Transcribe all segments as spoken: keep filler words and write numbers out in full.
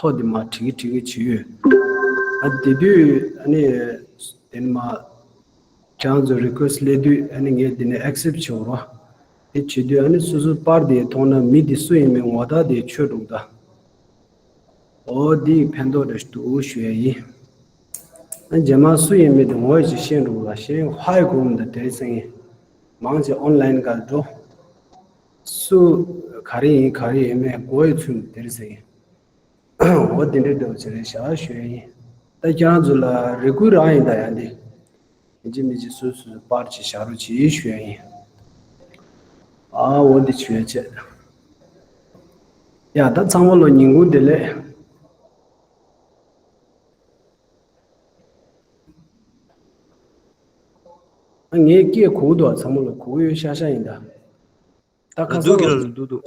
ཐོག་དེ་མ་བྲིས་ཀྱི་བྲིས་ཀྱི་བྱས་ཡོད། ཨ་དེ་དུས་ཨ་ནི་དེ་ནི་མ་ཁྱེད་རང་ཚོ་རི་ཀུ་ཨེ་སི་ཊི་སླེབས་དུས་ཨ་ནི་ངས་དེ་ནས་ཨེག་སེབ་བྱེད་འོ་རོ། དེ་བྱེད་དུས་ཨ་ནི་སོ་སོའི་པར་དེ་མཐོང་ན་མི་དེ་སུ་ཡིན་མིན་ངོ་རྟགས་དེ་ཆོད་འགྲོ་གི་ད། འོ་འདི་ཕན་ཐོགས་རེ་ཞིག་འདུག་ཞུ་ཡ་ཡིན། ཨ་རྗེས་མ་སུ་ཡིན་མིན་དེ་ངོ་ཡི་ཅིག་ཤེས་འགྲོ་གི་ལ་ཤེས་ཧ་ཡི་གོ་མི་འདུག་དེ་རིང་སང་ཉིན། མང་ཆེ་ཨོན་ལན་ག་འགྲོ། སུ་ག་རེ་ཡིན་ག་རེ་ཡིན་མེད་གོ་ཡི་ཚུལ་དེ་རིང་སང་ཉིན། འོ་དེ་འདྲའི་འདྲ་བོ་ཅིག་རེད་ཤག་ཞུ་ཡ་ཡིན། ད་ཁྱེད་རང་ཚོ་ལ་རེ་སྐུལ་རང་ཡིན་ད་ཡ་འདི། ཡིན་གཅིག་མིན་གཅིག་སོ་སོས་པར་ཅིག་བཞག་རོགས་གྱིས་ཞུ་ཡ་ཡིན། ཨ་འོ་འདི་ཞུ་ཡ་བྱས། ཡ་ད་ཚང་མ་ལོ་ཉིན་གུང་བདེ་ལེགས། ཨ་ངས་སྐད་གོ་གི་འདུག་ཨ་ཚང་མ་ལོ་གོ་གི་ཡོད་ཤག་ཤག་ཡིན་ད། ད་ཁ་སང་འདུག་གི་ང་ལ་འདུག་འདུག་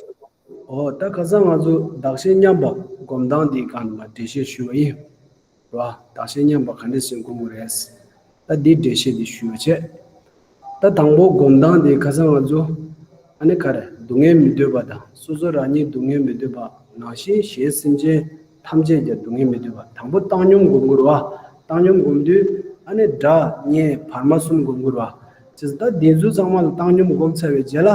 ཨོ་ད་ཁ་སང་ང་ཚོ་བདག་གཞན་མཉམ་པ་སྒོམ་སྟངས་འདིའི་སྒང་ནས་མར་འགྲེལ་བཤད་ཞུས་པ་ཡིན། རེད་བ། བདག་གཞན་མཉམ་པ་ག་འདྲ་ཞིག་སྒོམ་དགོས་རེད། ད་འདིའི་འགྲེལ་བཤད་འདི་ཞུས་པ་བྱས། ད་དང་པོ་སྒོམ་སྟངས་འདི་ཁ་སང་ང་ཚོ་ཨ་ནི་ག་རེ་སྡུག་བསྔལ་མི་འདོད་པ་དང་སོ་སོ་རང་ཉིད་སྡུག་བསྔལ་མི་འདོད་པ་ནང་བཞིན་གཞན་སེམས་ཅན་ཐམས་ཅད་ཀྱང་སྡུག་བསྔལ་མི་འདོད་པ། དང་པོ་བཏང་སྙོམས་སྒོམ་དགོས་རེད་བ། བཏང་སྙོམས་སྒོམ་དུས་ཨ་ནི་སྒྲ་བརྙན་བར་མ་གསུམ་སྒོམ་དགོས་རེད་བ། བྱས་ཙང་ད་འདི་ཚོ་ཚང་མ་ལ་བཏང་སྙོམས་སྒོམ་ཚར་བའི་རྗེས་ལ་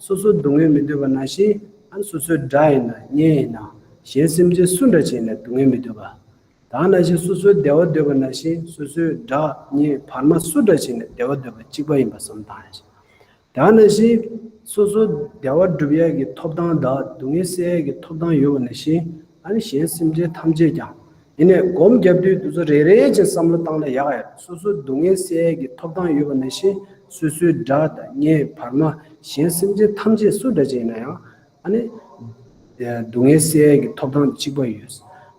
སོ་སོ་སྡུག་བསྔལ་མི་འདོད་པ་ནང་བཞིན་ཨ་ནི་སོ་སོའི་སྒྲ་ཡིན་ན་བརྙན་ཡིན་ན་གཞན་སེམས་ཅན་སུ་འདྲ་ཅིག་ཡིན་ན་སྡུག་བསྔལ་མི་འདོད་པ། ད་ནང་བཞིན་སོ་སོའི་བདེ་བ་འདོད་པ་ནང་བཞིན་སོ་སོའི་སྒྲ་བརྙན་བར་མ་སུ་འདྲ་ཞིག་ནས་བདེ་བ་འདོད་པ་གཅིག་པ་ཡིན་པ་བསམ་བཏང་ཡ་ཞིག་ད་ནང་བཞིན་སོ་སོ་བདེ་བ་སྒྲུབ་ཡ་གི་ཐོབ་ཐང་དང་སྡུག་བསྔལ་སེལ་ཡ་གི་ཐོབ་ཐང་ཡོད་པ་ནང་བཞིན་ཨ་ནི་གཞན་སེམས་ཅན་ཐམས་ཅད་ཀྱང་ཡིན་ནའི་སྒོམ་རྒྱབ་དུས་དེ་ཚོ་རེ་རེ་བཞིན་བསམ་བློ་བཏང་ན་ཡག་ཡ་སོ་སོ་སྡུག་བསྔལ་སེལ་ཡ་གི་ཐོབ་ཐང་ཡོད་པ་ནང་བཞིན་སོ་སོའི་སྒྲ་དང་བརྙན་བར་མ་གཞན་སེམས་ཅན་ཐམས་ཅད་སུ་འདྲ་ཅིག་ཡིན་ན་ཡང་། ཨ་ནི། སྡུག་བསྔལ་སེལ་ཡས་ཀྱི་ཐོབ་ཐང་གཅིག་པ་ཡོད།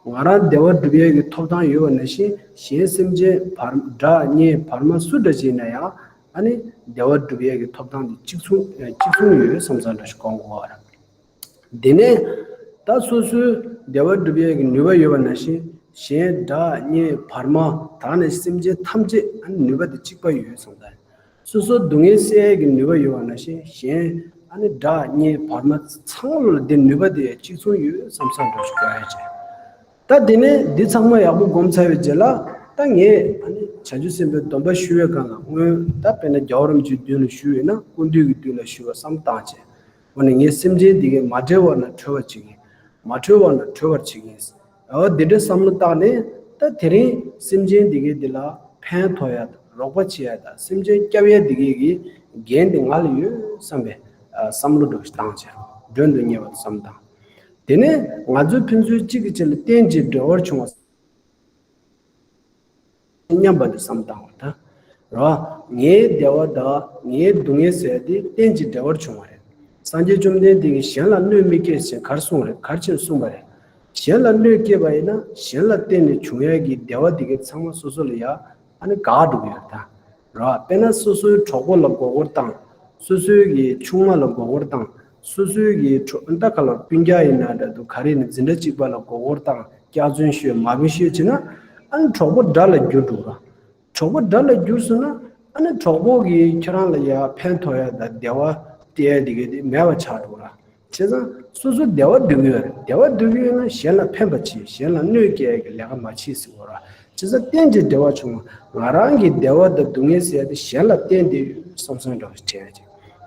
ང་རང་བདེ་བ་སྒྲུབ་ཡས་ཀྱི་ཐོབ་ཐང་ཡོད་པ་ནང་བཞིན་གཞན་སེམས་ཅན་བར་སྒྲ་བརྙན་བར་མ་སུ་འདྲ་ཅིག་ཡིན་ན་ཡང་ཨ་ནི་བདེ་བ་སྒྲུབ་ཡས་ཀྱི་ཐོབ་ཐང་དེ་གཅིག་མཚུངས་གཅིག་མཚུངས་ཡོད་བསམ་བསམ་འདྲ་ཞིག་གོ་དགོས་པ་རེད། དེ་ནས་ད་སོ་སོའི་བདེ་བ་སྒྲུབ་ཡས་ཀྱི་ནུས་པ་ཡོད་པ་ནང་བཞིན་གཞན་སྒྲ་བརྙན་བར་མ་དག་ནས་སེམས་ཅན་ཐམས་ཅད་ཨ་ནི་ནུས་པ་དེ་གཅིག་པ་ཡོད་བསམ་ད། སོ་སོ་སྡུག་བསྔལ་སེལ་ཡས་ཀྱི་ནུས་པ་ཡོད་པ་ནང་བཞིན་གཞན་ཨ་ནི་སྒྲ་བརྙན་བར་མ་ཚང་མ་ལ་དེ་ནུས་པ་དེ་གཅིག་མཚུངས་ཡོད་བསམ་བསམ་འདྲ་ཞིག་དགོས་ཡ་ཅིག་ད་དེ་ནས་འདི་ཚང་མ་ཡག་པོ་སྒོམ་ཚར་བའི་རྗེས་ལ་ད་ངས་ཨ་ནི་བྱང་ཆུབ་སེམས་དཔའི་སྡོམ་པ་ཞུ་བའི་སྒང་ལ་སྔོན་ད་དཔེར་ན་རྒྱལ་བ་རིན་པོ་ཆེའི་མདུན་ལ་ཞུས་ཡོད་ན་སྐུ་མདུན་གྱི་མདུན་ལ་ཞུ་བ་བསམ་བཏང་བྱས། འོ་ན་ངས་སེམས་ཅན་འདི་གས་མ་བསྒྲལ་བ་ན་གྲོལ་བར་བྱེད་ཀྱི་ཡིན། མ་གྲོལ་བ་ན་གྲོལ་བར་བྱེད་ཀྱི་ཡིན། འོ་འདི་འདྲའི་བསམ་བློ་བཏང་ནས་ད་དེ་རིང་སེམས་ཅན་འདི་གས་འདི་ལ་ཕན་ཐོགས་ཡ་དང་རོགས་པ་བྱེད་ཡ་དང་སེམས་ཅན་སྐྱོབ་ཡ་འདི་གས་ཀྱི་འགན་འདི་ང་ལ་ཡོད་བསམ་པའི་བསམ་བློ་འདྲ་བོ་ཞིག་བཏང་བྱས་མགྲོན་དུ་གཉེར་བ་བསམ་བཏང་། དེ་ནས་ང་ཚོའི་ཕན་ཚུན་གཅིག་གིས་གཅིག་ལ་རྟེན་ཅིང་འབྲེལ་བར་བྱུང་བ། མཉམ་པ་དེ་བསམ་བཏང་བ་དང་། ར། ངའི་བདེ་བ་དང་ངའི་སྡུག་བསྔལ་ཟེར་དེ་རྟེན་ཅིང་འབྲེལ་བར་བྱུང་བ་རེད། སངས་རྒྱས་བཅོམ་ལྡན་འདས་ཀྱིས་གཞན་ལ་གནོད་མི་སྐྱེལ་ཞེས་ག་རེ་གསུངས་རེད། ག་རེ་བྱས་ནས་གསུངས་པ་རེད། གཞན་ལ་གནོད་སྐྱེལ་བ་ཡིན་ན་གཞན་ལ་བརྟེན་ནས་བྱུང་ཡག་གི་བདེ་བ་དེ་གའི་ཚང་མ་སོ་སོ་ལ་ཡ་ཨ་ནི་འགག་འགྲོ་གི་ཡོད་རེད་ད། ར། དཔེར་ན་སོ་སོའི་གྲོགས་པོ་ལ་མགོ་སྐོར་བཏང་། སོ་སོའི་གི་ཆུང་མ་ལ་མགོ་སྐོར་བཏང་། སོ་སོའི་གི་གྲོགས་ད་ག་ལ་སྤུན་ཀྱག་ཡིན་ན་འདྲ་འདུག་ག་རེ་ཡིན་ན་འཛིན་གྲྭ་གཅིག་པ་ལ་མགོ་སྐོར་བཏང་། སྐྱག་རྫུན་ཤོད་མ་བུ་ཤོད་བྱས་ན་ཨ་ནི་གྲོགས་པོ་དགྲ་ལ་འགྱུར་འགྲོ་ར། གྲོགས་པོ་དགྲ་ལ་འགྱུར་སོང་ན་ཨ་ནི་གྲོགས་པོ་གིས་ཁྱེད་རང་ལ་ཡ་ཕན་ཐོགས་ཡ་དང་བདེ་བ་སྟེར་ཡ་དེ་ག་དེ་མེད་པ་ཆགས་འགྲོ་ར། བྱས་ཙང་སོ་སོ་བདེ་བ་སྡུག་གི་ཡོད་རེད། བདེ་བ་སྡུག་གི་ཡོད་ན་གཞན་ལ་ཕན་པ་བྱེད། གཞན་ལ་གནོད་སྐྱེལ་ཡ་གི་ལས་ཀ་མ་བྱེད་ཟེར་བ་ར། བྱས་ཙང་རྟེན་ཅིང་འབྲེལ་བར་བྱུང་བ་ང་རང་གི་བདེ་བ་དང་སྡུག་བསྔལ་ཟེར་ཡ་དེ་གཞན་ལ་བརྟེན་བསྡད་ཡོད་བསམ་བསམ་འདྲ་བ་ཞིག་དྲན་ཡ་ཅིག་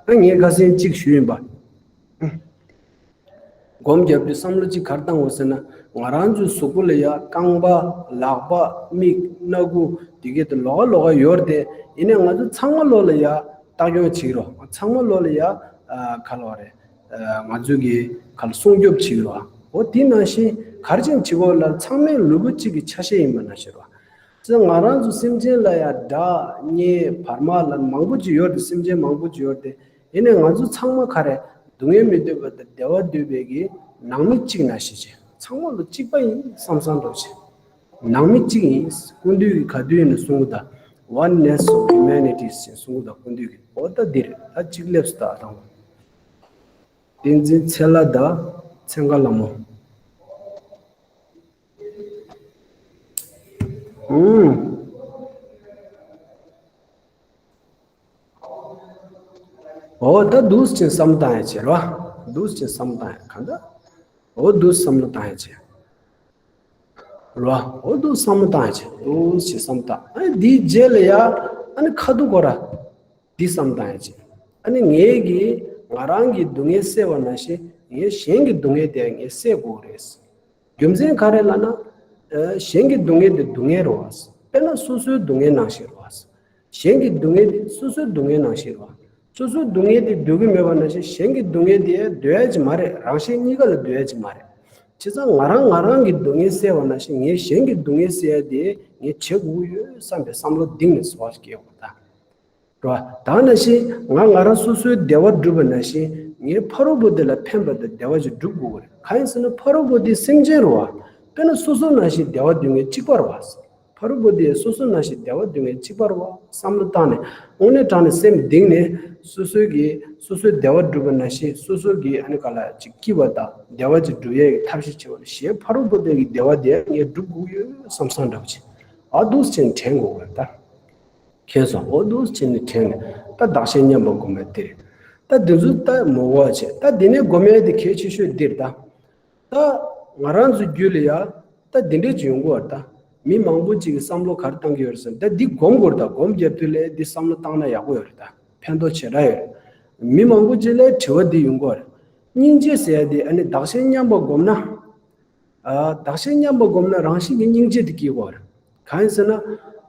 ཨ་ངས་ཁ་སང་གཅིག་ཞུས་ཡིན་པ། སྒོམ་རྒྱབ་དུས་བསམ་བློ་གཅིག་ག་རེ་བཏང་དགོས་ཟེར་ན། ང་རང་ཚོའི་གཟུགས་པོ་ལ་ཡ་རྐང་པ། ལག་པ། མིག་སྣ་ཁུག་དེ་གས་དེ་ལོགས་ཀ་ལོགས་ཀ་ཡོད་རེད་དེ། ཡིན་ནའི་ང་ཚོ་ཚང་མ་ལོགས་ལ་ཡ་བརྟག་སྐྱོང་བྱེད་ཀྱི་རོགས། ཚང་མ་ལོགས་ལ་ཡ་ག་ལབ་རེད། ང་ཚོའི་གི་ག་ལ་སྲུང་སྐྱོབ་བྱེད་ཀྱི་རོགས། འོ་དེ་ནང་བཞིན་ག་རེ་བྱེད་ཀྱི་ཡོད་ལ་ཚང་མས་ལུས་པོ་གཅིག་གི་ཆ་ཤས་ཡིན་པ་ནང་བཞིན་རོགས། ཙང་ང་རང་ཚོ་སེམས་ཅན་ལ་ཡ་སྒྲ་བརྙན་བར་མ་ལ་མང་པོ་ཅིག་ཡོད་དེ། སེམས་ཅན་མང་པོ་ཅིག་ཡོད་དེ། ཡིན་ནའི་ང་ཚོ་ཚང་མ་ག་རེ་སྡུག་བསྔལ་མི་འདོད་པ་དང་བདེ་བ་འདོད་པའི་གི་ནང་མི་གཅིག་ན་ཤེས་བྱས་ཚང་མ་ལ་གཅིག་པ་ཡིན་བསམ་བསམ་འདྲ་བྱས། ནང་མི་གཅིག་ཡིན། སྐུ་མདུན་གྱིས་ག་དུས་ཡིན་ན་གསུང་གི་ད། Oneness of Humanity ཞེས་གསུང་གི་ད་སྐུ་མདུན་གྱིས། འོ་ད་འདིར་ད་གཅིག་སླེབས་སུ་ད་དང་། བསྟན་འཛིན་ཚེ་ལྷ་དང་ཚེ་དགའ་ལྷ་མོ། ཨུམ། འོ་ད་འདུག་སེ་བསམ་བཏང་ཡ་བྱེད་རོགས། འདུག་སེ་བསམ་བཏང་ཡ་ག་འདྲ། འོ་འདུག་སེ་བསམ་བློ་བཏང་ཡ་བྱེད། རོ། འོ་འདུག་བསམ་བློ་བཏང་ཡ་ཆེ། འདུག་ཅེས་བསམ་བཏང་། ཨ་ནི་དེའི་རྗེས་ལ་ཡ། ཨ་ནི་ཁ་ཐུག་གོ་ར། འདི་བསམ་བཏང་ཡ་ཆེ། ཨ་ནི་ངས་ཀྱིས་ང་རང་གི་སྡུག་བསྔལ་སེལ་བ་ནང་བཞིན་ངས་གཞན་གྱི་སྡུག་བསྔལ་དེ་ངས་སེལ་དགོས་རེད། རྒྱུ་མཚན་ག་རེ་ལབ་ན། ཨ། གཞན་གྱི་སྡུག་བསྔལ་དེ་སྡུག་བསྔལ་རེད་བ། དཔེར་ན་སོ་སོའི་སྡུག་བསྔལ་ནང་བཞིན་རེད་བ། གཞན་གྱི་སྡུག་བསྔལ་དེ་སོ་སོའི་སྡུག་བསྔལ་ནང་བཞིན་རེད་བ། སོ་སོའི་སྡུག་བསྔལ་དེ་འདོད་ཀྱི་མེད་པ་ནང་བཞིན་གཞན་གྱི་སྡུག་བསྔལ་དེ་འདོད་ཡ་ཅིག་མ་རེད། རང་གཞན་གཉིས་ཀ་ལ་འདོད་ཡ་ཅིག་མ་རེད། བྱས་ཙང་ང་རང་ང་རང་གི་སྡུག་བསྔལ་སེལ་བ་ནང་བཞིན་ངས་གཞན་གྱི་སྡུག་བསྔལ་སེལ་ཡ་དེ་ངས་བྱེད་དགོས་ཀྱི་ཡོད་བསམ་པའི་བསམ་བློ་གཏིང་ནས་བཟོ་བ་ཞིག་སྐྱེ་དགོས་ད། རེད་བ། ད་ནང་བཞིན་ང་ང་རང་སོ་སོའི་བདེ་བ་སྒྲུབ་པ་ནང་བཞིན་ངས་ཕ་རོལ་པོ་དེ་ལ་ཕན་པ་དང་བདེ་བ་ཞིག་སྒྲུབ་དགོས་ཀྱི་རེད། གང་ཡིན་ཟེར་ན་ཕ་རོལ་པོ་དེ་སེམས་ཅན་རེད་བ། དཔེར་ན་སོ་སོ་ནང་བཞིན་བདེ་བ་སྡུག་བསྔལ་གཅིག་པ་རེད་བ། ཕ་རོལ་པོ་དེ་སོ་སོ་ནང་བཞིན་བདེ་བ་སྡུག་བསྔལ་གཅིག་པ་རེད་བ་བསམ་བློ་བཏང་ནས་དངོས་གནས་དྲང་ནས་སེམས་གཏིང་ནས་སོ་སོའི་གི་སོ་སོའི་བདེ་བ་སྒྲུབ་པ་ནང་བཞིན་སོ་སོ་གི་ཨ་ནི་ག་ལ་ཅིག་སྐྱིད་པ་དང་བདེ་བ་ཅིག་སྒྲུབ་ཡས་ཀྱི་ཐབས་ཤེས་བྱེད་པ་ལ་གཞན་ཕ་རོལ་པོ་དེ་གི་བདེ་བ་དེ་ངས་སྒྲུབ་དགོས་ཡོད་བསམ་བསམ་འདྲ་པོ་ཅིག་ཨ་འདུག་སེ་བྱས་ནས་དྲན་དགོས་པ་རེད་ད། མཁྱེན་སོང་། འོ་འདུག་སེ་བྱས་ནས་དྲན་ནས་ད་བདག་གཞན་མཉམ་པ་སྒོམ་པ་དེ་རེད། ད་འདི་ཚོ་ད་མོ་བ་བྱས་ད་འདི་ནས་སྒོམ་ཡས་དེ་གལ་ཆེ་ཤོས་འདིར་ད། ད་ང་རང་ཚོའི་རྒྱུད་ལ་ཡ་ད་འདི་འདྲས་ཅིག་ཡོང་གི་ཡོད་རེད་ད། མི་མང་པོ་ཅིག་གིས་བསམ་བློ་ག་རེ་བཏང་གི་ཡོད་རེད་ཟེར་ན་ད་འདི་སྒོམ་དགོས་རེད་ད། སྒོམ་རྒྱབ་དུས་ལ་འདི་བསམ་བློ་བཏང་ན་ཡག་པོ་ཡོད་རེད་ད། ཕན་ཐོགས་ཇེ་དྲག་ཡོད་རེད། མི་མང་པོ་ཅིག་ལ་དྲི་བ་འདི་ཡོང་གི་ཡོད་རེད། སྙིང་རྗེ་ཟེར་ཡ་འདི་ཨ་ནི་བདག་གཞན་མཉམ་པ་སྒོམ་ན། ཨ། བདག་གཞན་མཉམ་པ་སྒོམ་ན་རང་བཞིན་གྱིས་སྙིང་རྗེ་དེ་སྐྱེ་གི་ཡོད་རེད། གང་ཡིན་ཟེར་ན།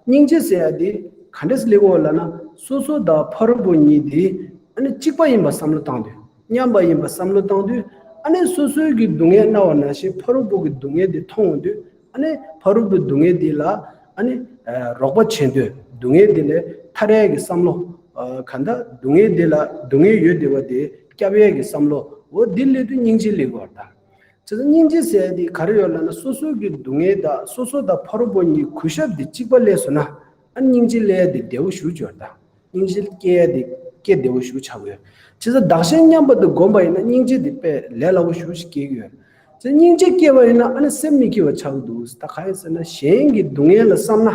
སྙིང་རྗེ་ཟེར་ཡ་དེ་ག་འདྲས་སླེབས་ཀྱི་ཡོད་ལབ་ན་སོ་སོ་དང་ཕ་རོལ་པོ་གཉིས་དེ་ཨ་ནི་གཅིག་པ་ཡིན་པ་བསམ་བློ་བཏང་དུས། མཉམ་པ་ཡིན་པ་བསམ་བློ་བཏང་དུས་ཨ་ནི་སོ་སོའི་གི་སྡུག་བསྔལ་མནར་བ་ནང་བཞིན་ཕ་རོལ་པོ་གི་སྡུག་བསྔལ་དེ་མཐོང་འོང་དུས་ཨ་ནི་ཕ་རོལ་པོའི་སྡུག་བསྔལ་དེ་ལ་ཨ་ནི་རོགས་པ་བྱེད་འདོད། སྡུག་བསྔལ་དེ་ལས་ཐར་ཡས་ཀྱི་བསམ་བློ། གང་ལྟར་སྡུག་བསྔལ་དེ་ལ་སྡུག་བསྔལ་ཡོད་བསྡད་པ་དེ་སྐྱོབ་ཡས་ཀྱི་བསམ་བློ། འོ་འདི་སླེབས་དུས་སྙིང་རྗེ་སླེབས་ཀྱི་ཡོད་རེད་ད། བྱས་ཙང་སྙིང་རྗེ་ཟེར་ཡ་དེ་ག་རེ་ཡོད་ལབ་ན་སོ་སོའི་གི་སྡུག་བསྔལ་དང་སོ་སོ་དང་ཕ་རོལ་པོ་གཉིས་གུས་ཞབས་དེ་གཅིག་པ་སླེབས་སོང་ན་ཨ་སྙིང་རྗེ་སླེབས་ཡ་དེ་བདེ་བོ་ཞེ་པོ་ཅིག་ཡོད་རེད་ད། སྙིང་རྗེ་སྐྱེ་ཡ་དེ་སྐྱེ་བདེ་བོ་ཞེ་པོ་ཆགས་ཀྱི་ཡོད། བྱས་ཙང་བདག་གཞན་མཉམ་པ་དེ་བསྒོམས་པ་ཡིན་ན་སྙིང་རྗེ་དེ་དཔེ་ལས་སླ་པོ་ཞེ་པོ་ཞིག་སྐྱེ་གི་ཡོད། བྱས་ཙང་སྙིང་རྗེ་སྐྱེས་པ་ཡིན་ན་ཨ་ནི་སེམས་མི་སྐྱིད་པ་ཆགས་ཀྱི་འདུག་ད་གང་ཡིན་ཟེར་ན་གཞན་གྱི་སྡུག་བསྔལ་ལ་བསམ་ན།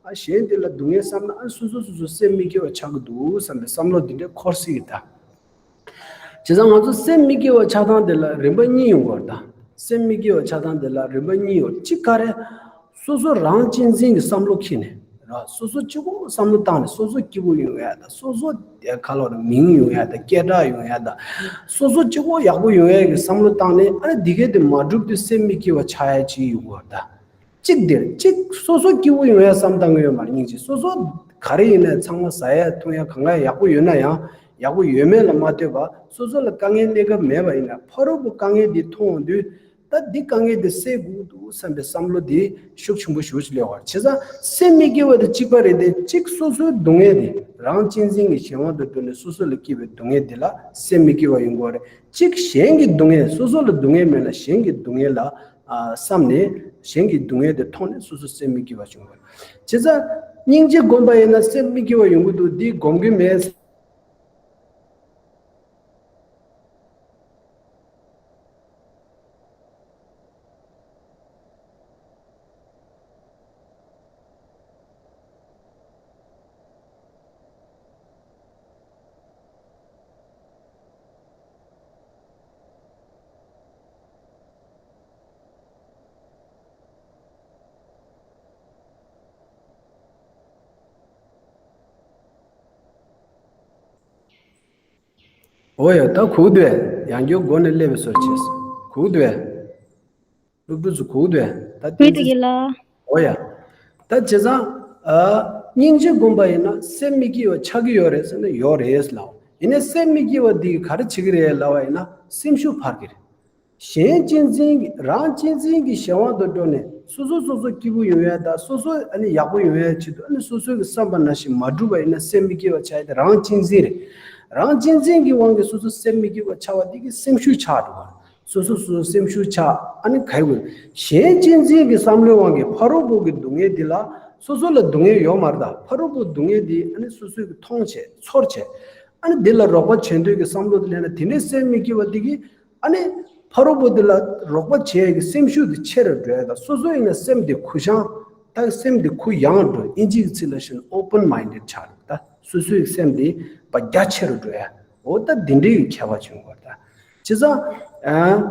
ཨ་གཞན་དེ་ལ་སྡུག་བསྔལ་བསམ་ན་ཨ་སོ་སོ་སོ་སོ་སེམས་མི་སྐྱིད་པ་ཆགས་ཀྱི་འདུག་བསམ་པའི་བསམ་བློ་འདི་འདྲའི་འཁོར་སྲིད་ཀྱི་ད། བྱས་ཙང་ང་ཚོ་སེམས་མི་སྐྱིད་པ་ཆགས་སྟངས་དེ་ལ་རིམ་པ་གཉིས་ཡོང་གི་ཡོད་རེད་ད། སེམས་མི་སྐྱིད་པ་ཆགས་སྟངས་དེ་ལ་རིམ་པ་གཉིས་ཡོད་རེད། གཅིག་ག་རེ། སོ་སོ་རང་གཅེས་འཛིན་གྱི་བསམ་བློ་འཁྱེར་ནས། ར་སོ་སོ་གཅིག་པོ་བསམ་བློ་བཏང་ནས་སོ་སོ་སྐྱིད་པོ་ཡོང་ཡ་ད་སོ་སོ་དེ་ག་ལ་ར་མིང་ཡོང་ཡ་ད་སྐད་གྲགས་ཡོང་ཡ་ད། སོ་སོ་གཅིག་པོ་ཡག་པོ་ཡོང་ཡ་གི་བསམ་བློ་བཏང་ནས་ཨ་ནི་འདི་གས་དེ་མ་འགྲུབ་དུས་སེམས་མི་སྐྱིད་པ་ཆགས་ཡ་ཅིག་ཡོང་གི་ཡོད་རེད་ད། གཅིག་འདིར་གཅིག་སོ་སོ་སྐྱིད་པོ་ཡོང་ཡ་བསམ་བཏང་གི་ཡོད་མ་རེད། སྙིང་རྗེ་སོ་སོ་ག་རེ་ཡིན་ནའི་ཚང་མ་ཟ་ཡ་འཐུང་ཡ་གང་ག་ཡག་པོ་ཡོད་ན་ཡང་ཡག་པོ་ཡོད་མེད་ལ་མ་ལྟོས་པ་སོ་སོ་ལ་དཀའ་ངལ་གནས་སྐབས་མེད་པ་ཡིན་ན་ཕ་རོལ་པོ་དཀའ་ངལ་འདི་མཐོང་འོང་དུས་ད་འདི་དཀའ་ངལ་འདི་སེལ་དགོས་འདུག་བསམ་པའི་བསམ་བློ་འདི་ཤུགས་ཆེན་པོ་ཞེ་པོ་ཅིག་སླེབས་པ་རེད། བྱས་ཙང་སེམས་མི་སྐྱིད་པ་དེ་གཅིག་པ་རེད་དེ་གཅིག་སོ་སོའི་སྡུག་བསྔལ་འདི་རང་གཅེས་འཛིན་གྱི་གཞན་དབང་དུ་གྲུབ་ནས་སོ་སོ་ལ་སྐྱེས་པའི་སྡུག་བསྔལ་འདི་ལ་སེམས་མི་སྐྱིད་པ་ཡོང་གི་ཡོད་རེད། གཅིག་གཞན་གྱི་སྡུག་བསྔལ་སོ་སོ་ལ་སྡུག་བསྔལ་མེད་ལ་གཞན་གྱི་སྡུག་བསྔལ་ལ། ཨ། བསམ་ནས་གཞན་གྱི་སྡུག་བསྔལ་དེ་མཐོང་ནས་སོ་སོ་སེམས་མི་སྐྱིད་པ་བྱུང་བ། བྱས་ཙང་སྙིང་རྗེ་སྒོམ་པ་ཡིན་ན་སེམས་མི་སྐྱིད་པ་ཡོང་གི་འདུག་འདི་སྒོམ་གྱི་མེད། འོ་ཡ། ད་གུག་འདུག་ཡང་བསྐྱར་སྒོ་ནས་སླེབས་པའི་བཟོ་བྱས། གུག་འདུག་སློབ་ཕྲུག་ཚོ་གུག་འདུག་ད་བཏང་ཡིན་ལ། འོ་ཡ། ད་བྱས་ཙང་། ཨ། སྙིང་རྗེ་སྒོམ་པ་ཡིན་ན་སེམས་མི་སྐྱིད་པ་ཆགས་ཀྱི་ཡོད་རེད་ཟེར་ན་ཡོད་རེད་ལབ། ཡིན་ནའི་སེམས་མི་སྐྱིད་པ་འདི་ག་རེ་བྱེད་ཀྱི་རེད་ལབ་པ་ཡིན་ན་སེམས་ཤུགས་འཕར་གྱི་རེད། གཞན་གཅེས་འཛིན་གྱི་རང་གཅེས་འཛིན་གྱི་གཞན་དབང་དུ་འགྲོ་ནས་སོ་སོ་སོ་སོ་སྐྱིད་པོ་ཡོང་ཡ་དང་སོ་སོ་ཨ་ནི་ཡག་པོ་ཡོང་ཡ་ཆེད་དུ་ཨ་ནི་སོ་སོའི་གི་བསམ་པ་ནང་བཞིན་མ་འགྲུབ་པ་ཡིན་ན་སེམས་མི་སྐྱིད་པ་ཆགས་ཡ་དེ་རང་གཅེས་འཛིན་རེད། རང་གཅེས་འཛིན་གྱི་དབང་གིས་སོ་སོ་སེམས་མི་སྐྱིད་པ་ཆགས་པ་དེ་གི་སེམས་ཤུགས་ཆག་འགྲོ་བ། སོ་སོ་སོ་སོ་སེམས་ཤུགས་ཆག་ཨ་ནི་ག་ཡི་དགོས། གཞན་གཅེས་འཛིན་གྱི་བསམ་བློའི་དབང་གིས་ཕ་རོལ་པོ་གི་སྡུག་བསྔལ་འདི་ལ་སོ་སོ་ལ་སྡུག་བསྔལ་ཡོད་མ་རེད་ད། ཕ་རོལ་པོ་སྡུག་བསྔལ་འདི་ཨ་ནི་སོ་སོས་གི་མཐོང་བྱས་ཚོར་བྱས། ཨ་ནི་འདི་ལ་རོགས་པ་བྱེད་འདོད་ཀྱི་བསམ་བློ་དེ་སླེབས་ན་དེ་འདྲའི་སེམས་མི་སྐྱིད་པ་འདི་གིས་ཨ་ནི་ཕ་རོལ་པོ་འདི་ལ་རོགས་པ་བྱེད་ཀྱི་སེམས་ཤུགས་དེ་ཆེ་རུ་འགྲོ་ཡ་ད། སོ་སོ་ཡིན་ན་སེམས་དེ་གུ་བཤངས། ད་སེམས་དེ་གུ་ཡངས་འགྲོ། ཨིན་ཇིའི་ཚིག་ལ་ཞུ་ན་open minded་ཆགས་རེད་ད། སོ་སོའི་སེམས་དེ་བ་རྒྱ་ཆེ་རུ་འགྲོ་ཡ། འོ་ད་དེ་འདྲའི་ཁྱད་པར་བྱུང་བ་ད། བྱས་ཙང་། ཨ།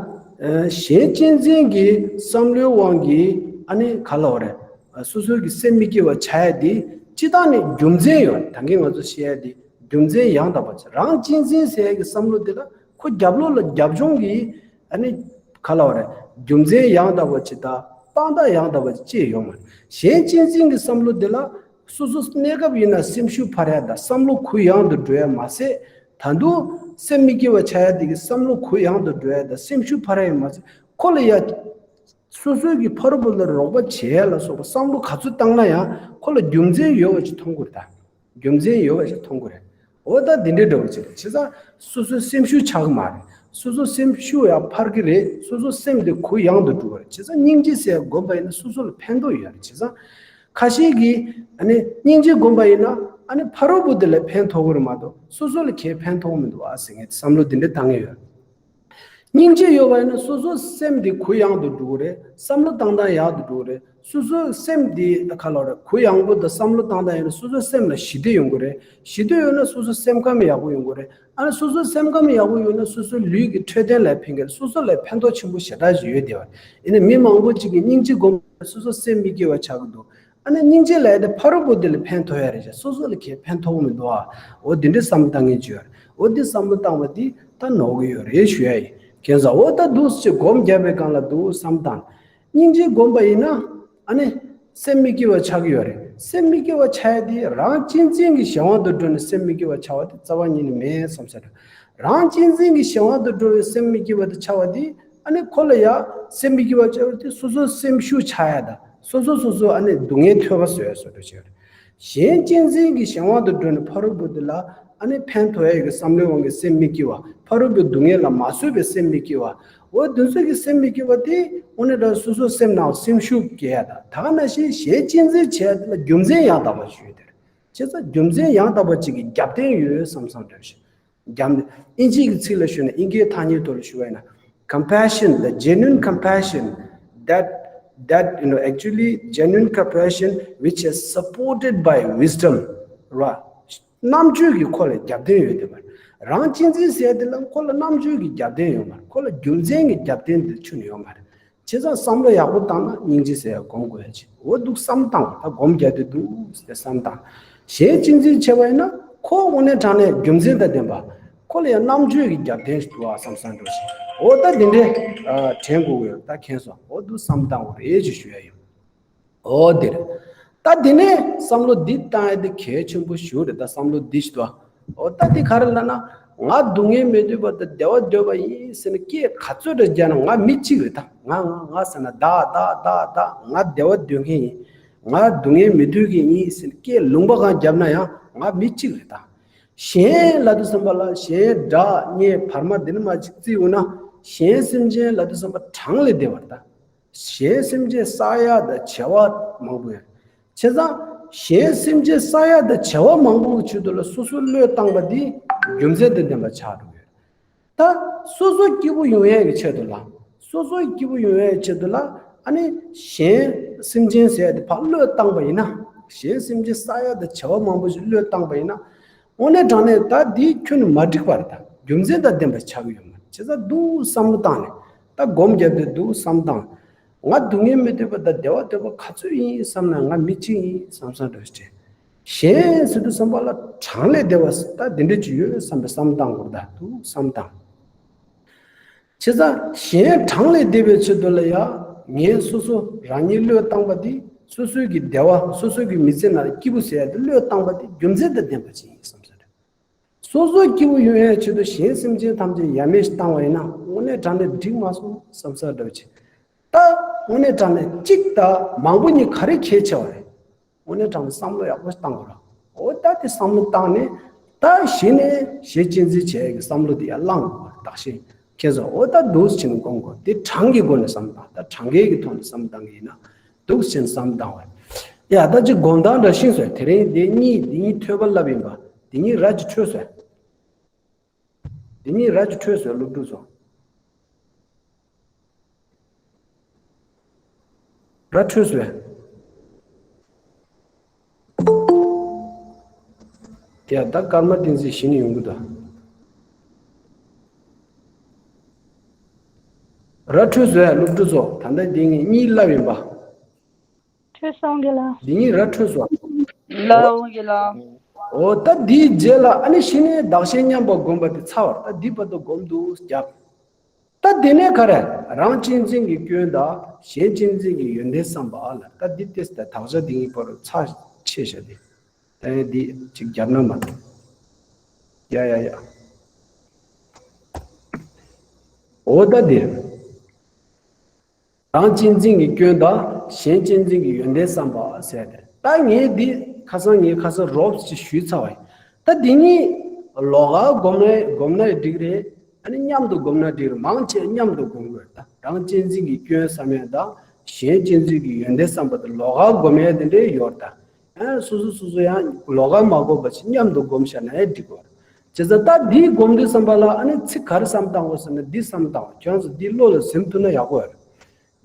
ཨ། གཞན་གཅེས་འཛིན་གྱི་བསམ་བློའི་དབང་གིས་ ཨ་ནི་ག་ལབ་དགོས་རེད། སོ་སོའི་གི་སེམས་མི་སྐྱིད་པ་ཆགས་ཡ་དེ་སྤྱིར་བཏང་ནས་རྒྱུ་མཚན་ཡོད་རེད། ད་གིན་ང་ཚོ་བཤད་ཡ་དེ་རྒྱུ་མཚན་ཡང་དག་པ་ཆགས། རང་གཅེས་འཛིན་ཟེར་ཡ་གི་བསམ་བློ་དེ་ལ་ཁོ་རྒྱབ་ལོགས་ལ་རྒྱབ་ལྗོངས་ཀྱི་ཨ་ནི་ག་ལབ་དགོས་རེད། རྒྱུ་མཚན་ཡང་དག་པ་ཅིག་དང་དཔང་རྟགས་ཡང་དག་པ་ཅིག་ཅི་ཡོད་མ་རེད། གཞན་གཅེས་འཛིན་གྱི་བསམ་བློ་དེ་ལ་སོ་སོ་གནས་སྐབས་ཡིན་ན་སེམས་ཤུགས་འཕར་ཡ་དང་བསམ་བློ་གུ་ཡངས་དུ་འགྲོ་ཡ་མ་ཟད། ད་དུང་སེམས་མི་སྐྱིད་པ་ཆགས་ཡ་དེ་གི་བསམ་བློ་གུ་ཡངས་དུ་འགྲོ་ཡ་དང་སེམས་ཤུགས་འཕར་ཡ་ཡིན་མ་ཟད། ཁོ་ལ་ཡ་སོ་སོའི་གི་ཕ་རོལ་པོ་ལ་རོགས་པ་བྱེད་ཡ་ལ་སོགས་པ་བསམ་བློ་ག་ཚོད་བཏང་ན་ཡང་ཁོ་ལ་རྒྱུ་མཚན་ཡོད་པ་ཞིག་མཐོང་གི་རེད་ད། རྒྱུ་མཚན་ཡོད་པ་ཞིག་མཐོང་གི་རེད། འོ་ད་འདི་འདྲའི་འདྲ་བོ་ཅིག་རེད། བྱས་ཙང་སོ་སོའི་སེམས་ཤུགས་ཆག་གི་མ་རེད། སོ་སོ་སེམས་ཤུགས་ཡང་འཕར་གི་རེད། སོ་སོ་སེམས་དེ་གུ་ཡངས་དུ་འགྲོ་གི་རེད། བྱས་ཙང་སྙིང་རྗེ་ཟེར་བསྒོམ་པ་ཡིན་ན་སོ་སོ་ལ་ཕན་ཐོགས་ཡོད་རེད། བྱས་ཙང་ཁ་ཤས་ཀྱིས་ཨ་ནི་སྙིང་རྗེ་བསྒོམ་པ་ཡིན་ན་ཨ་ནི་ཕ་རོལ་པོ་དེ་ལ་ཕན་ཐོགས་གི་རེད་མ་གཏོགས་སོ་སོ་ལ་གང་ཕན་ཐོགས་མི་འདུག་ཨ་ཟེར་མཁན་བསམ་བློ་འདི་འདྲ་བཏང་གི་ཡོད། སྙིང་རྗེ་ཡོད་པ་ཡིན་ན་སོ་སོ་སེམས་དེ་གུ་ཡངས་དུ་འགྲོ་གི་རེད། བསམ་བློ་བཏང་སྟངས་ཡག་ཏུ་འགྲོ་གི་རེད། སོ་སོའི་སེམས་དེ་ག་ལབ་དགོས་རེད། གུ་ཡངས་པོ་དང་བསམ་བློ་བཏང་སྟངས་ཡིན་ན་སོ་སོའི་སེམས་ལ་ཞི་བདེ་ཡོང་གི་རེད། ཞི་བདེ་ཡོད་ན་སོ་སོའི་སེམས་ཁམས་ཡག་པོ་ཡོང་གི་རེད། ཨ་ནི་སོ་སོའི་སེམས་ཁམས་ཡག་པོ་ཡོད་ན་སོ་སོའི་ལུས་ཀྱི་འཕྲོད་བསྟེན་ལ་ཕན་གི་རེད། སོ་སོ་ལ་ཕན་ཐོགས་ཆེན་པོ་ཞེ་དྲག་ཞིག་ཡོད་བསྡད་པ་རེད། ཡིན་ན་མི་མང་པོ་ཅིག་གིས་སྙིང་རྗེ་སྒོམ་སོ་སོ་སེམས་མི་སྐྱིད་པ་ཆགས་ཀྱི་འདུག་ཨ་ནི་སྙིང་རྗེ་ལབ་ཡ་དེ་ཕ་རོལ་པོ་དེ་ལ་ཕན་ཐོགས་ཡ་རེད་ཤག་སོ་སོ་ལ་གང་ཕན་ཐོགས་མི་འདུག་ཨ། འོ་དེ་འདྲའི་བསམ་བློ་བཏང་མཁན་ཅིག་ཡོད་རེད། འོ་དེ་བསམ་བློ་བཏང་བ་དེ་ད་ནོར་གི་ཡོད་རེད་ཞུ་ཡ་ཡིན། ཁྱེད་ཚོ་འོ་ད་འདུག་སེ་སྒོམ་བརྒྱབ་པའི་སྒང་ལ་འདུག་བསམ་བཏང་། སྙིང་རྗེ་སྒོམ་པ་ཡིན་ན་ཨ་ནི་སེམས་མི་སྐྱིད་པ་ཆགས་ཀྱི་ཡོད་རེད། སེམས་མི་སྐྱིད་པ་ཆགས་ཡ་དེ་རང་གཅེས་འཛིན་གྱི་གཞན་དབང་དུ་འགྲོ་ནས་སེམས་མི་སྐྱིད་པ་ཆགས་པ་དེ་རྩ་བ་ཉིད་ནས་མེད་བསམ་ས་རེད། རང་གཅེས་འཛིན་གྱི་གཞན་དབང་དུ་འགྲོ་བའི་སེམས་མི་སྐྱིད་པ་དེ་ཆགས་པ་དེ་ཨ་ནི་ཁོ་ལ་ཡ་སེམས་མི་སྐྱིད་པ་ཆགས་པ་དེ་སོ་སོ་སེམས་ཤུགས་ཆག་ཡ་དང་སོ་སོ་སོ་སོ་ཨ་ནི་སྡུག་བསྔལ་ཐོས་པ་བཟོ་ཡ་བཟོ་འདྲ་བྱས་རེད། གཞན་གཅེས་འཛིན་གྱི་གཞན་དབང་དུ་འགྲོ་ནས་ཕ་རོལ་པོ་དེ་ལ་ཨ་ནི་ཕན་ཐོགས་ཡ་གི་བསམ་བློའི་དབང་གིས་སེམས་མི་སྐྱིད་པ། ཕ་རོལ་པོའི་སྡུག་བསྔལ་ལ་མ་བཟོད་པའི་སེམས་མི་སྐྱིད་པ། འོ་དེ་ཚོ་གི་སེམས་མི་སྐྱིད་པ་དེ་དངོས་གནས་དྲང་སོ་སོའི་སེམས་ནང་སེམས་ཤུགས་སྐྱེ་ཡ་དང་ད་ག་ནང་བཞིན་གཞན་གཅེས་འཛིན་བྱེད་ཡ་དེ་ལ་རྒྱུ་མཚན་ཡང་དག་པ་ཞིག་ཡོད་དེ་རེད། བྱས་ཙང་རྒྱུ་མཚན་ཡང་དག་པ་ཅིག་གི་རྒྱབ་རྟེན་ཡོད་བསམ་བསམ་འདྲ་ཞིག་རྒྱབ་ནས་ཨིན་ཇིའི་གི་ཚིག་ལ་ཞུས་ན་ཨིན་སྐད་ཐ་སྙད་ཐོག་ལ་ཞུ་བ་ཡིན་ན། compassion, the genuine compassion that, that, you know, actually genuine compassion which is supported by wisdom, right? རྣམ་དཔྱོད་ཀྱི་ཁོ་ལ་རྒྱབ་རྟེན་ཡོད་དེ་མ་རེད། རང་གཅེས་འཛིན་ཟེར་དེ་ལ་ཁོ་ལ་རྣམ་དཔྱོད་ཀྱི་རྒྱབ་རྟེན་ཡོད་མ་རེད། ཁོ་ལ་རྒྱུ་མཚན་གྱི་རྒྱབ་རྟེན་དེ་ཁྱོན་ནས་ཡོད་མ་རེད། བྱས་ཙང་བསམ་བློ་ཡག་པོ་བཏང་ན་སྙིང་རྗེ་ཟེར་ཡ་སྒོམ་དགོས་ཡ་ཅིག་འོ་འདུག་བསམ་བཏང་། ད་སྒོམ་རྒྱག་དུས་འདུག་ཟེར་བསམ་བཏང་། གཞན་གཅེས་འཛིན་བྱས་པ་ཡིན་ན་ཁོ་དངོས་གནས་དྲང་གནས་རྒྱུ་མཚན་དང་ལྡན་པ། ཁོ་ལ་ཡང་རྣམ་དཔྱོད་ཀྱི་རྒྱབ་རྟེན་ཞིག་འདུག་ཨ་བསམ་བསམ་འདྲ་ཞིག་འོ་ད་འདི་འདྲའི་དྲན་དགོས་ཡོད། ད་མཁྱེན་སོང་། འོ་འདུག་བསམ་བཏང་དགོས་རེད་ཅེས་ཞུ་ཡ་ཡིན། འོ་འདིར། ད་འདི་ནས་བསམ་བློ་འདི་བཏང་ཡ་དེ་གལ་ཆེན་པོ་ཞིག་རེད། ད་བསམ་བློ་འདི་ཞིག་འདུག་འོ་ད་འདི་ག་རེ་ལབ་ན། ང་སྡུག་བསྔལ་མི་འདོད་པ་དང་བདེ་བ་འདོད་པ་ཡིན་ཟེར་ནས་སྐད་ག་ཚོད་འདྲ་རྒྱག་ན་ང་མི་གཅིག་རེད། ད་ང་ང་ང་ཟེར་ན་བདག་བདག་བདག་བདག་ང་བདེ་བ་འདོད་མཁན་ཡིན། ང་སྡུག་བསྔལ་མི་འདོད་མཁན་ཡིན་ཟེར་ནས་སྐད་ལུང་པ་གང་བརྒྱབ་ན་ཡང་ང་མི་གཅིག་རེད། ད་གཞན་ལབ་དུས་ཙམ་པ་ལ་གཞན་དགྲ་གཉེན་བར་མ་འདི་ནི་མ་གཅིག་བརྩིས་འོང་ན་གཞན་སེམས་ཅན་ལབ་དུས་ཙམ་པ་གྲངས་ལས་འདས་པ་རེད། ད། གཞན་སེམས་ཅན་བསགས་ཡ་དང་བྱ་བ་མང་པོ་ཡོད། བྱས་ཙང་གཞན་སེམས་ཅན་བསགས་ཡ་དང་བྱ་བ་མང་པོའི་ཆེད་དུ་ལ་སོ་སོ་བློས་བཏང་པ་འདི་རྒྱུ་མཚན་དང་ལྡན་པ་ཆགས་འགྲོ་གི་ཡོད། ད་སོ་སོ་སྐྱིད་པོ་ཡོང་ཡ་གི་ཆེད་དུ་ལ། སོ་སོ་སྐྱིད་པོ་ཡོང་ཡ་གི་ཆེད་དུ་ལ་ཨ་ནི་གཞན་སེམས་ཅན་ཟེར་ཡ་དེ་ཕར་བློས་བཏང་པ་ཡིན་ན། གཞན་སེམས་ཅན་བསགས་ཡ་དང་བྱ་བ་མང་པོ་ཞིག་བློས་བཏང་པ་ཡིན་ན། དངོས་གནས་དྲང་གནས་ད་འདི་ཁྱོན་ནས་མ་འགྲིག་པ་རེད། ད་རྒྱུ་མཚན་དང་ལྡན་པ་ཆགས་ཀྱི་ཡོད་མ་རེད། བྱས་ཙང་འདུག་བསམ་བློ་བཏང་ནས་ད་སྒོམ་རྒྱབ་དུས་འདུག་བསམ་བཏང་། ང་སྡུག་བསྔལ་མི་འདོད་པ་དང་བདེ་བ་འདོད་པ་ག་ཚོད་ཡིན་བསམ་ན་ང་མི་གཅིག་ཡིན་བསམ་བསམ་འདྲ་ཞིག་དྲན། གཞན་ཟེར་དུས་ཙམ་པ་ལ་གྲངས་ལས་འདས་པ་ད་འདི་འདྲ་ཅིག་ཡོད་བསམ་པའི་བསམ་བཏང་དགོས། ད་འདུག་བསམ་བཏང་། བྱས་ཙང་གཞན་གྲངས་ལས་འདས་པའི་ཆེད་དུ་ལ་ཡང་ངས་སོ་སོ་རང་ཉིད་བློས་བཏང་པ་འདི་སོ་སོའི་གི་བདེ་བ་སོ་སོའི་གི་མི་ཚེ་ནང་ལ་སྐྱིད་པོ་ཟེར་ཡ་དེ་བློས་བཏང་པ་འདི་རྒྱུ་མཚན་དང་ལྡན་པ་ཅིག་ཡིན་བསམ་ས་རེད། སོ་སོ་སྐྱིད་པོ་ཡོང་ཡ་ཆེད་དུ་གཞན་སེམས་ཅན་ཐམས་ཅད་ཡ་མེད་བཏང་བ་ཡིན་ན་དངོས་གནས་དྲང་གནས་འགྲིག་མ་སོང་བསམ་ས་འདྲ་བ་ཅིག་ད་དངོས་གནས་དྲང་གནས་གཅིག་དང་མང་པོ་གཉིས་ག་རེ་གལ་ཆེ་བ་རེད། དངོས་གནས་དྲང་གནས་བསམ་བློ་ཡག་པོ་བཏང་དགོས་ར། འོ་ད་དེ་བསམ་བློ་བཏང་ནས་ད་གཞི་ནས་གཞི་གཅེས་འཛིན་བྱེད་ཡག་གི་བསམ་བློ་དེ་ཡར་བླང་དགོས་ར། བདག་གཞན་ཁྱེད་ཚོ་འོ་ད་འདུག་སེ་བྱས་ནས་སྒོམ་དགོས། དེ་གྲངས་ཀྱི་སྒོ་ནས་བསམ་བཏང་། ད་གྲངས་ཀའི་གི་ཐོག་ནས་བསམ་བཏང་གི་ཡིན་ན་འདུག་སེ་བྱས་ནས་བསམ་བཏང་བ་རེད། ཡ་ད་ཅིག་སྒོམ་སྟངས་འདྲ་ཤེས་སོང་། དེ་རིང་དེ་གཉིས་དེ་གཉིས་ཐོས་པ་བསླབ་ཡིན་པ། དེ་གཉིས་ར་ཅིག་འཕྲོད་སོང་། དེ་གཉིས་ར་ཅིག་འཕྲོད་སོང་སློབ་ཕྲུག་ཚོ། ར་འཕྲོད་སོང་། དེ་ཡང་ད་ཀརྨ་བསྟན་འཛིན་གཞི་ནས་ཡོང་གི་འདུག་ར་འཕྲོད་སོང་། སློབ་ཕྲུག་ཚོ་ད་ལྟ་དེ་ངས་གཉིས་བསླབ་ཡིན་པ། ཁྱོད་སོང་གི་ལ། འདི་གཉིས་ར་འཕྲོད་སོང་། ལ་འོང་གི་ལ། འོ་ད་འདིའི་རྗེས་ལ་ཨ་ནི་ཤི་ནས་བདག་གཞན་མཉམ་པར་བསྒོམ་པ་དེ་ཚར་བར་ད་འདི་བར་དུ་སྒོམ་དུ་རྒྱབ། ད་དེ་ནས་ག་རེ། རང་གཅེས་འཛིན་གྱི་སྐྱོན་དང་གཞན་གཅེས་འཛིན་གྱི་ཡོན་ཏན་བསམ་པ་ལ་ད་འདི་ཏེས་ད་དག་ཆ་འདི་གཉིས་བར་དུ་ཚར་ཆེ་ཤ་དེ། ད་ཡང་འདི་གཅིག་རྒྱབ་ན་མ་གཏོགས། ཡ་ཡ་ཡ། འོ་ད་འདི། རང་གཅེས་འཛིན་གྱི་སྐྱོན་དང་གཞན་གཅེས་འཛིན་གྱི་ཡོན་ཏན་བསམ་པ་ཟེར་ཏེ། ད་ངས་འདི་ཁ་སང་ངས་ཁ་སང་རོབ་ཅིག་ཞུས་ཚར་བ་ཡིན། ད་འདི་གཉིས་ལོགས་ཀ་སྒོམ་ན་སྒོམ་ན་ཡང་འགྲིག་རེད། ཨ་ནི་མཉམ་དུ་སྒོམ་ན་འགྲིག་རེད། མང་ཆེ་མཉམ་དུ་སྒོམ་དགོས་ད། རང་གཅེས་འཛིན་གྱི་སྐྱོན་བསམ་ཡ་དང་གཞན་གཅེས་འཛིན་གྱི་ཡོན་ཏན་བསམ་པ་དེ་ལོགས་ཀ་སྒོམ་ཡ་དེ་འདྲས་ཡོད་ད། ཨ་སོ་སོ་སོ་སོ་ཡང་ལོགས་ཀ་མ་སྒོམ་པ་ཞིག་མཉམ་དུ་སྒོམ་བཞག་ན་ཡང་འགྲིག་གི་རེད། བྱས་ཙང་ད་འདི་སྒོམ་དུས་བསམ་པ་ལ་ཨ་ནི་ཚིག་ག་རེ་བསམ་བཏང་དགོས་ཟེར་ན་འདི་བསམ་བཏང་། ཁྱོད་ཚོ་འདི་བློ་ལ་ཟིན་ཐུབ་ན་ཡག་པོ་རེད།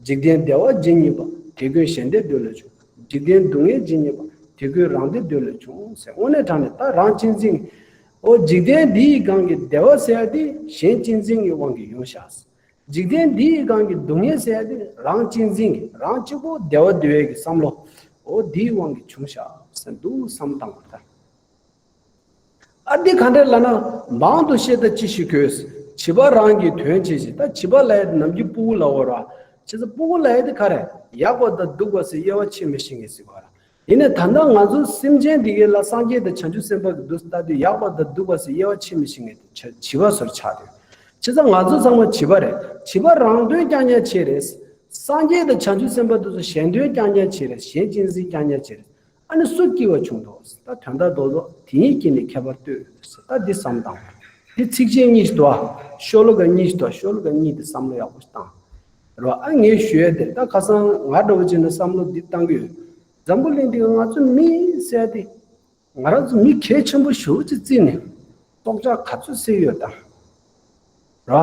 འཇིག་རྟེན་བདེ་བ་ཇི་སྙེད་པ། དེ་ཀུན་གཞན་བདེ་འདོད་ལས་བྱུང་། འཇིག་རྟེན་སྡུག་བསྔལ་ཇི་སྙེད་པ། དེ་ཀུན་རང་བདེ་འདོད་ལས་བྱུང་ཟེར། དངོས་གནས་དྲང་གནས་ད་རང་གཅེས་འཛིན། འོ་འཇིག་རྟེན་འདིའི་སྒང་གི་བདེ་བ་ཟེར་ཡ་དེ་གཞན་གཅེས་འཛིན་གྱི་དབང་གིས་ཡོང་ཤག་འཇིག་རྟེན་འདིའི་སྒང་གི་སྡུག་བསྔལ་ཟེར་ཡ་དེ་རང་གཅེས་འཛིན་གྱི་རང་གཅིག་པོ་བདེ་བ་འདོད་ཡས་ཀྱི་བསམ་བློ། འོ་འདིའི་དབང་གིས་བྱུང་ཤག་ཟེར་འདུག་བསམ་བཏང་བ་ད། ཨ་འདི་ག་འདྲ་ལབ་ན། མང་དུ་བཤད་ད་ཅི་ཞིག་དགོས། བྱིས་པ་རང་གི་དོན་བྱེད་ཅིང་། ད་བྱིས་པ་ལབ་ཡ་དེ་ནམ་རྒྱུན་སྤུ་གུ་ལབ་ཡོད་ར། བྱས་ཙང་སྤུ་གུ་ལབ་ཡ་དེ་ག་རེ། ཡག་པ་དང་སྡུག་པ་ཟེར་དབྱེ་བ་ཕྱེ་མི་ཤེས་མཁན་ཟེར་བ་ར། ཡིན་ནའི་ད་ལྟ་ང་ཚོ་སེམས་ཅན་འདི་གའི་ལ་སངས་རྒྱས་དང་བྱང་ཆུབ་སེམས་དཔའ་གི་འདུག་ལྟ་དུས་ཡག་པ་དང་སྡུག་པ་ཟེར་དབྱེ་བ་ཕྱེ་མི་ཤེས་མཁན་དེ་བྱ་བྱིས་པ་ཚོར་ཆགས་འདུག་བྱས་ཙང་ང་ཚོ་ཚང་མ་བྱིས་པ་རེད། བྱིས་པ་རང་དོན་རྐྱང་རྐྱང་བྱེད་རེད། སངས་རྒྱས་དང་བྱང་ཆུབ་སེམས་དཔའ་དེ་ཚོ་གཞན་དོན་རྐྱང་རྐྱང་བྱེད་རེད། གཞན་གཅེས་འཛིན་རྐྱང་རྐྱང་བྱེད་རེད། ཨ་ནི་སུ་སྐྱིད་པ་བྱུང་འདུག་ད་དོན་དག་རྡོག་རྡོག་དེ་གཉིས་ཀྱིས་ནི་ཁྱད་པར་ལྟོས། ད་འདི་བསམ་བཏང་། འདི་ཚིགས་བཅད་གཉིས་ཤིག་འདུག་ཨ། ཤོ་ལོ་ཀ་གཉིས་ཤིག་འདུག་ཨ། ཤོ་ལོ་ཀ་གཉིས་དེ་བསམ་བློ་ཡག་པོ་ཞིག་བཏང་། རོ་ཨ་ངས་ཞུ་ཡ་དེ་ད་ཁ་སང་ང་འདྲ་བོ་བྱས་ན་བསམ་བློ་འདི་བཏང་གི་ཡོད། འཛམ་བུ་གླིང་འདི་ང་ཚོ་མི་ཟེར་ཡ་དེ། ང་རང་ཚོ་མི་གལ་ཆེན་པོ་ཞེ་པོ་ཅིག་བརྩིས་ནས་སྲོག་ཆགས་ག་ཚོད་བསད་ཡོད་དམ། ར།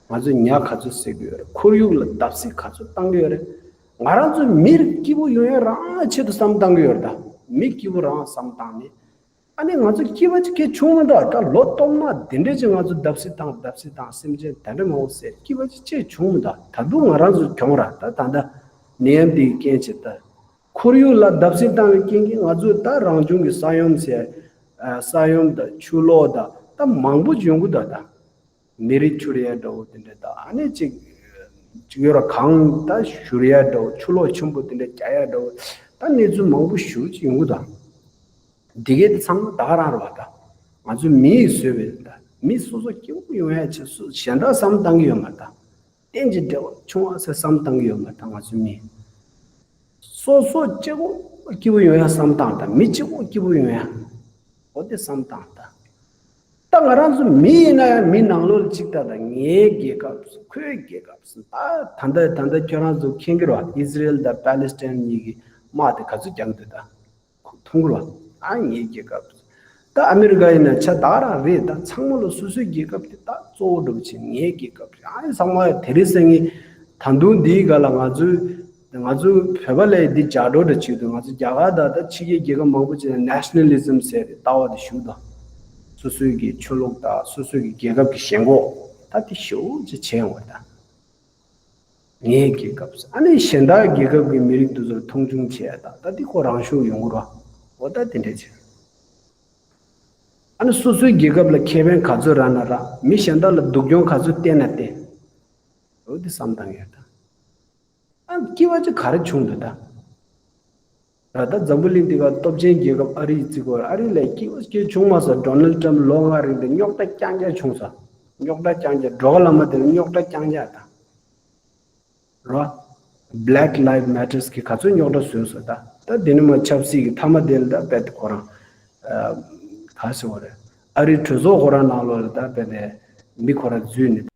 ང་ཚོས་ཉ་ག་ཚོད་བསད་ཀྱི་ཡོད་རེད། ཁོར་ཡུག་ལ་བརྡབ་གསིག་ག་ཚོད་བཏང་གི་ཡོད་རེད། ང་རང་ཚོ་མི་རིགས་སྐྱིད་པོ་ཡོང་ཡ་རང་ཆེད་དུ་བསམ་བཏང་གི་ཡོད་རེད་ད། མི་སྐྱིད་པོ་རང་བསམ་བཏང་ནས། ཨ་ནི་ང་ཚོ་སྐྱིད་པ་ཅིག་གས་བྱུང་མི་འདུག་ད་ལོ་སྟོང་མ་འདི་འདྲས་ཅིག་ང་ཚོ་བརྡབ་གསིག་བཏང་བརྡབ་གསིག་བཏང་སེམས་ཅན་དེ་འདྲ་མང་པོ་བསད། སྐྱིད་པ་ཅིག་ཅིག་བྱུང་མི་འདུག་ད་དུང་ང་རང་ཚོ་གྱོང་ར་ད་ད་ལྟ་ནད་ཡམས་འདིའི་རྐྱེན་བྱས་ད། ཁོར་ཡུག་ལ་བརྡབ་གསིག་བཏང་བའི་རྐྱེན་གྱིས་ང་ཚོས་ད་རང་བྱུང་གི་ས་ཡོམ་ཟེར། ཨ་ས་ཡོམ་དང་ཆུ་ལོག་དང་ད་མང་པོ་ཡོང་གི་འདུག་ད་མེ་རི་འཕྱུར་ཡ་འདྲ་བོ་དེ་འདྲ་དང་ཨ་ནི་ཅིག་ཅིག་ཡོད་ར་གངས་ད་བཞུར་ཡ་འདྲ་བོ་ཆུ་ལོག་ཆེན་པོ་དེ་འདྲ་རྒྱག་ཡ་འདྲ་བོ་ད་གནས་ཚུལ་མང་པོ་ཞེ་པོ་ཅིག་ཡོང་གི་འདུག་འདི་གའི་དེ་ཚང་མ་ད་ག་རང་རེད་བ། ད་ང་ཚོ་མི་ཡིས་བཟོས་པའི་ད་མི་སོ་སོ་སྐྱིད་པོ་ཡོང་ཡ་ཆེད་སུ་གཞན་དག་བསམ་བཏང་གི་ཡོད་མ་རེད་ད། རྟེན་གྱི་འབྲེལ་བ་ཆུང་བ་ཟེར་བསམ་བཏང་གི་ཡོད་མ་རེད་ད་ང་ཚོ་མི། སོ་སོ་གཅིག་པོ་སྐྱིད་པོ་ཡོང་ཡ་བསམ་བཏང་ད། མི་གཅིག་པོ་སྐྱིད་པོ་ཡོང་ཡ། འོ་དེ་བསམ་བཏང་ད། ད་ང་རང་ཚོ་མི་ཡིན་ན་ཡང་མི་ནང་ལོགས་ལ་གཅིག་ལྟ་ད་ངའི་རྒྱལ་ཁབ་ཁོའི་རྒྱལ་ཁབ་ད་ད་ལྟ་ད་ལྟ་ཁྱོད་རང་ཚོ་མཁྱེན་གྱི་རེད་བ། ཨི་ཟི་རེལ་དང་པ་ལི་སི་ཐན་གཉིས་ཀྱི་དམག་དེ་ག་ཚོད་རྒྱག་འདུག་ད། མཐོང་གི་རེད་བ། ཨ་ངའི་རྒྱལ་ཁབ། ད་ཨ་མི་རི་ཀ་ཡིན་ན་ཆ་ད་ག་རང་རེད། ད་ཚང་མ་ལ་སོ་སོའི་རྒྱལ་ཁབ་དེ་ད་གཙོ་བོ་འགྲོ་བྱེད་ངའི་རྒྱལ་ཁབ་རེད། ཨ་ཚང་མ་དེ་རིང་སང་ཉིན་ད་དུང་འདིའི་སྒང་ལ་ང་ཚོའི་ང་ཚོའི་བོད་པ་ལ་འདི་ལྗགས་སྒྲོག་འདྲ་བྱེད་འདུག་ང་ཚོ་རྒྱ་གར་དང་ད་ཕྱི་རྒྱལ་རྒྱལ་ཁབ་མང་པོ་ཅིག་ནས་ནེ་ཤ་ན་ལི་ཛམ་ཟེར་ཏེ་ལྟ་བ་དེ་ཞུགས་འདུག་སོ་སོའི་གི་ཆོས་ལུགས་དང་སོ་སོའི་གི་རྒྱལ་ཁབ་ཀྱི་ཞེན་ཁོག་ད་དེ་ཞེ་པོ་ཅིག་བྱས་ཡོང་བ་རེད་ད། ངའི་རྒྱལ་ཁབ་ཟེར། ཨ་ནི་གཞན་དག་རྒྱལ་ཁབ་ཀྱི་མི་རིགས་དེ་ཚོར་མཐོང་ཆུང་བྱེད་ཡ་དང་ད་འདི་ཁོ་རང་ཤུགས་ཡོང་གི་རེད་བ། འོ་ད་དེ་འདྲས་བྱེད། ཨ་ནི་སོ་སོའི་རྒྱལ་ཁབ་ལ་ཁེ་ཕན་ག་ཚོད་རག་ན་རག་མི་གཞན་དག་ལ་སྡུག་གྱོང་ག་ཚོད་བསྟན་ན་བསྟན། འོ་འདི་བསམ་བཏང་ཡ་ད། ཨ་སྐྱིད་པ་ཅིག་ག་རེ་བྱུང་འདུག་ད། ད་ལྟ་འཛམ་བུ་གླིང་འདི་ག་སྟོབས་ཆེན་རྒྱལ་ཁབ་ཨ་རི་ཡི་བརྩི་དགོས། ཨ་རི་ལ་སྐྱིད་པོ་སྐྱིད་བྱུང་མ་སོང་། ཌོ་ནལ་ཊམ་ལོ་ལྔ་རིང་དུ་རྙོག་དྲ་རྐྱང་རྐྱང་བྱུང་སོང་། རྙོག་དྲ་རྐྱང་རྐྱང་། འགྲོ་བ་ལ་མ་དེ་ལ་རྙོག་དྲ་རྐྱང་རྐྱང་དང་། རོ། Black Lives Matters གི་ག་ཚོད་རྙོག་དྲ་བཟོས་སོང་ད། ད་དེ་ནི་མ་ཆབ་སྲིད་ཀྱི་མཐའ་མ་དེ་ལ་ད་རྦད་དེ་ཁོ་རང་། ཨ་ག་ཟེར་བ་རེད། ཨ་རིའི་གྲོས་ཚོགས་ཁོ་རང་ནང་ལོགས་ལ་ད་རྦད་དེ་མི་ཁོ་རང་འཛུལ་ནས།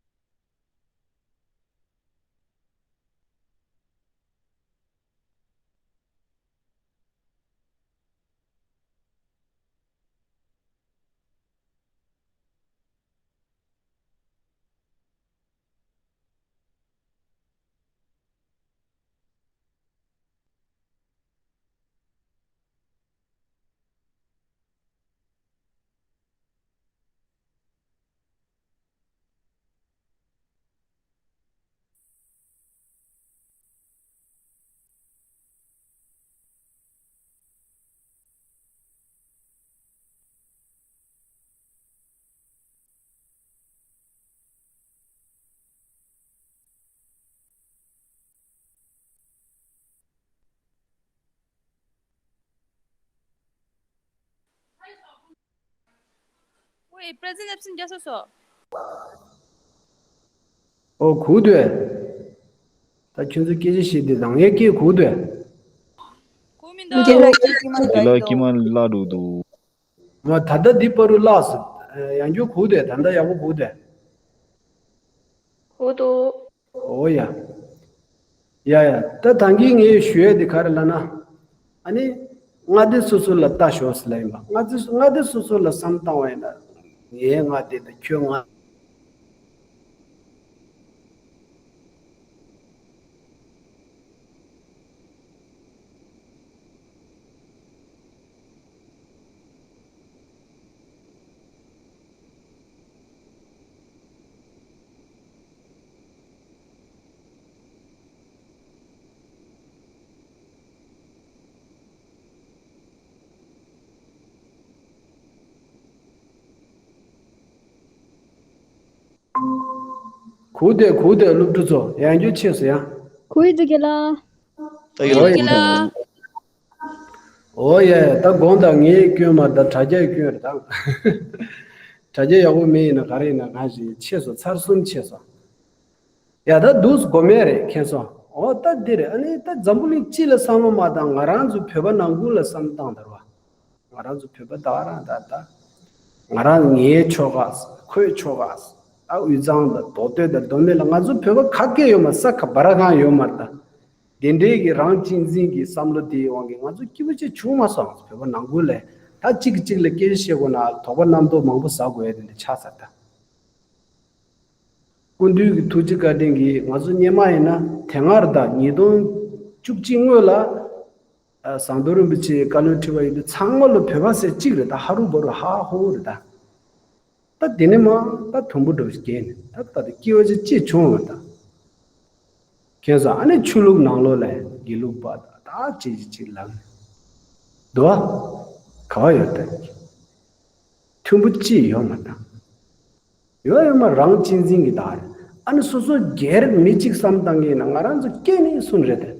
ཨོ་ཡ། པྲེ་ཛེན་ཊི་ཨེབ་སེན་ཊི་རྒྱག་སོང་སོ། ཨོ་གུག་དུས། ད་ཁྱོད་ཚོ་སྐད་ཆ་བཤད་དུས་རང་ཡའི་སྐད་གུག་དུས། གུག་མི་འདུག་རྒན་ལགས་སྐད་ཀྱི་མ་རྒན་ལགས་སྐད་མ་བརླག་འགྲོ་འདུག་ཨ་ད་ལྟ་འདི་པ་རུ་བརླག་སོང་། ཡང་བསྐྱར་གུག་དུས། ད་ལྟ་ཡག་པོ་གུག་དུས། གུག་འདུག་ཨོ་ཡ། ཡ་ཡ། ད་ད་གིན་ངས་ཞུ་ཡས་དེ་ག་རེ་ལབ་ན། ཨ་ནི། སྔ་ལྟས་སོ་སོ་ལ་ལྟ་ཞོག་ཟེར་ལབ་ཡིན་པ། སྔ་ལྟས་སྔ་ལྟས་སོ་སོ་ལ་བསམ་བཏང་བ་ཡིན་ན། ངའི་སྔ་ལྟས་དང་ཁྱོད་སྔ། གུག་དེ་གུག་དེ་སློབ་ཕྲུག་ཚོ་ཡང་བསྐྱར་ཆེ་སོ་ཡང་། གུག་ཡོད་འདུག་རྒན་ལགས། ད་ཡོད་རྒན་ལགས། ཨོ་ཡ་ཡ། ད་དགོངས་དག་ངའི་སྐྱོན་མ་རེད། ད་དྲ་རྒྱའི་སྐྱོན་རེད་ད། དྲ་རྒྱ་ཡག་པོ་མེད་ཡིན་ན་ག་རེ་ཡིན་ན་གང་ཞིག་ཆེ་སོ། ཚར་གསུམ་ཆེ་སོ། ཡ་ད་འདུག་སྒོམ་ཡས་རེད་མཁྱེན་སོང་། ཨོ་ད་འདི་རེད། ཨ་ནི་ད་འཛམ་བུ་གླིང་སྤྱི་ལ་བསམ་བློ་མ་བཏང་། ང་རང་ཚོ་བོད་པ་ནང་ཁུལ་ལ་བསམ་བློ་བཏང་དར་བ། ང་རང་ཚོ་བོད་པ་ད་ག་རང་ད་ད། ང་རང་ངའི་ཆོལ་ཁ་ཁོའི་ཆོལ་ཁ། ད་དབུས་གཙང་དང་མདོ་སྟོད་དང་མདོ་སྨད་ལ་ང་ཚོ་བོད་པ་ག་གེ་ཡོད་མ། ས་ཁ་འབར་གང་ཡོད་མ་རེད་ད། དེ་འདྲའི་གི་རང་གཅེས་འཛིན་གྱི་བསམ་བློ་དེའི་དབང་གིས་ང་ཚོ་སྐྱིད་པོ་ཅིག་བྱུང་མ་སོང་། བོད་པ་ནང་ཁུལ་ལ་ད་གཅིག་གིས་གཅིག་ལ་སྐད་ཆ་བཤད་དགོས་ན་དོགས་པ་རྣམ་རྟོག་མང་པོ་ཟ་དགོས་ཡ་དེ་འདྲ་ཆགས་ཚར་ད། སྐུ་མདུན་གྱི་ཐུགས་རྗེ་བཀའ་དྲིན་གྱིས་ང་ཚོ་སྔོན་མ་ཡིན་ན་དེ་སྔར་ད་ཉིས་སྟོང་བཅུ་གཅིག་སྔོན་ལ། ཨ་ཟམ་གདོང་རིན་པོ་ཆེའི་བཀའ་བློན་ཁྲི་པ་ཡིན་དུས་ཚང་མ་ལ་བོད་པ་ཟེར་གཅིག་རེད་ད། ཧ་རུ་བ་རུ་ཧ་ཧོ་རེད་ད། ད་དེ་ནས་མ་ད་དུམ་བུ་འགྲོ་བཞིན་གྱི་ནས་ད་ད་ལྟ་སྐྱེ་བ་ཅིག་སྐྱེས་བྱུང་བ་ད། མཁྱེན་སོང་། ཨ་ནི་ཆོས་ལུགས་ནང་ལོགས་ལ་དགེ་ལུགས་པ་ད་ད་ཅིག་ཅིག་ཅིག་ལབ་ནས་འདུག་བ། ག་བ་ཡོད་ད། མཐུན་པོ་ཅིག་ཡོད་མ་ད། ཡོད་ཡོད་མ་རང་གཅེས་འཛིན་གྱི་བདག་རེད། ཨ་ནི་སོ་སོ་སྒེར་མི་གཅིག་བསམ་བཏང་གི་ཡིན་ན་ང་རང་ཚོ་སྐྱེས་ནས་གསུམ་རེད་དེ།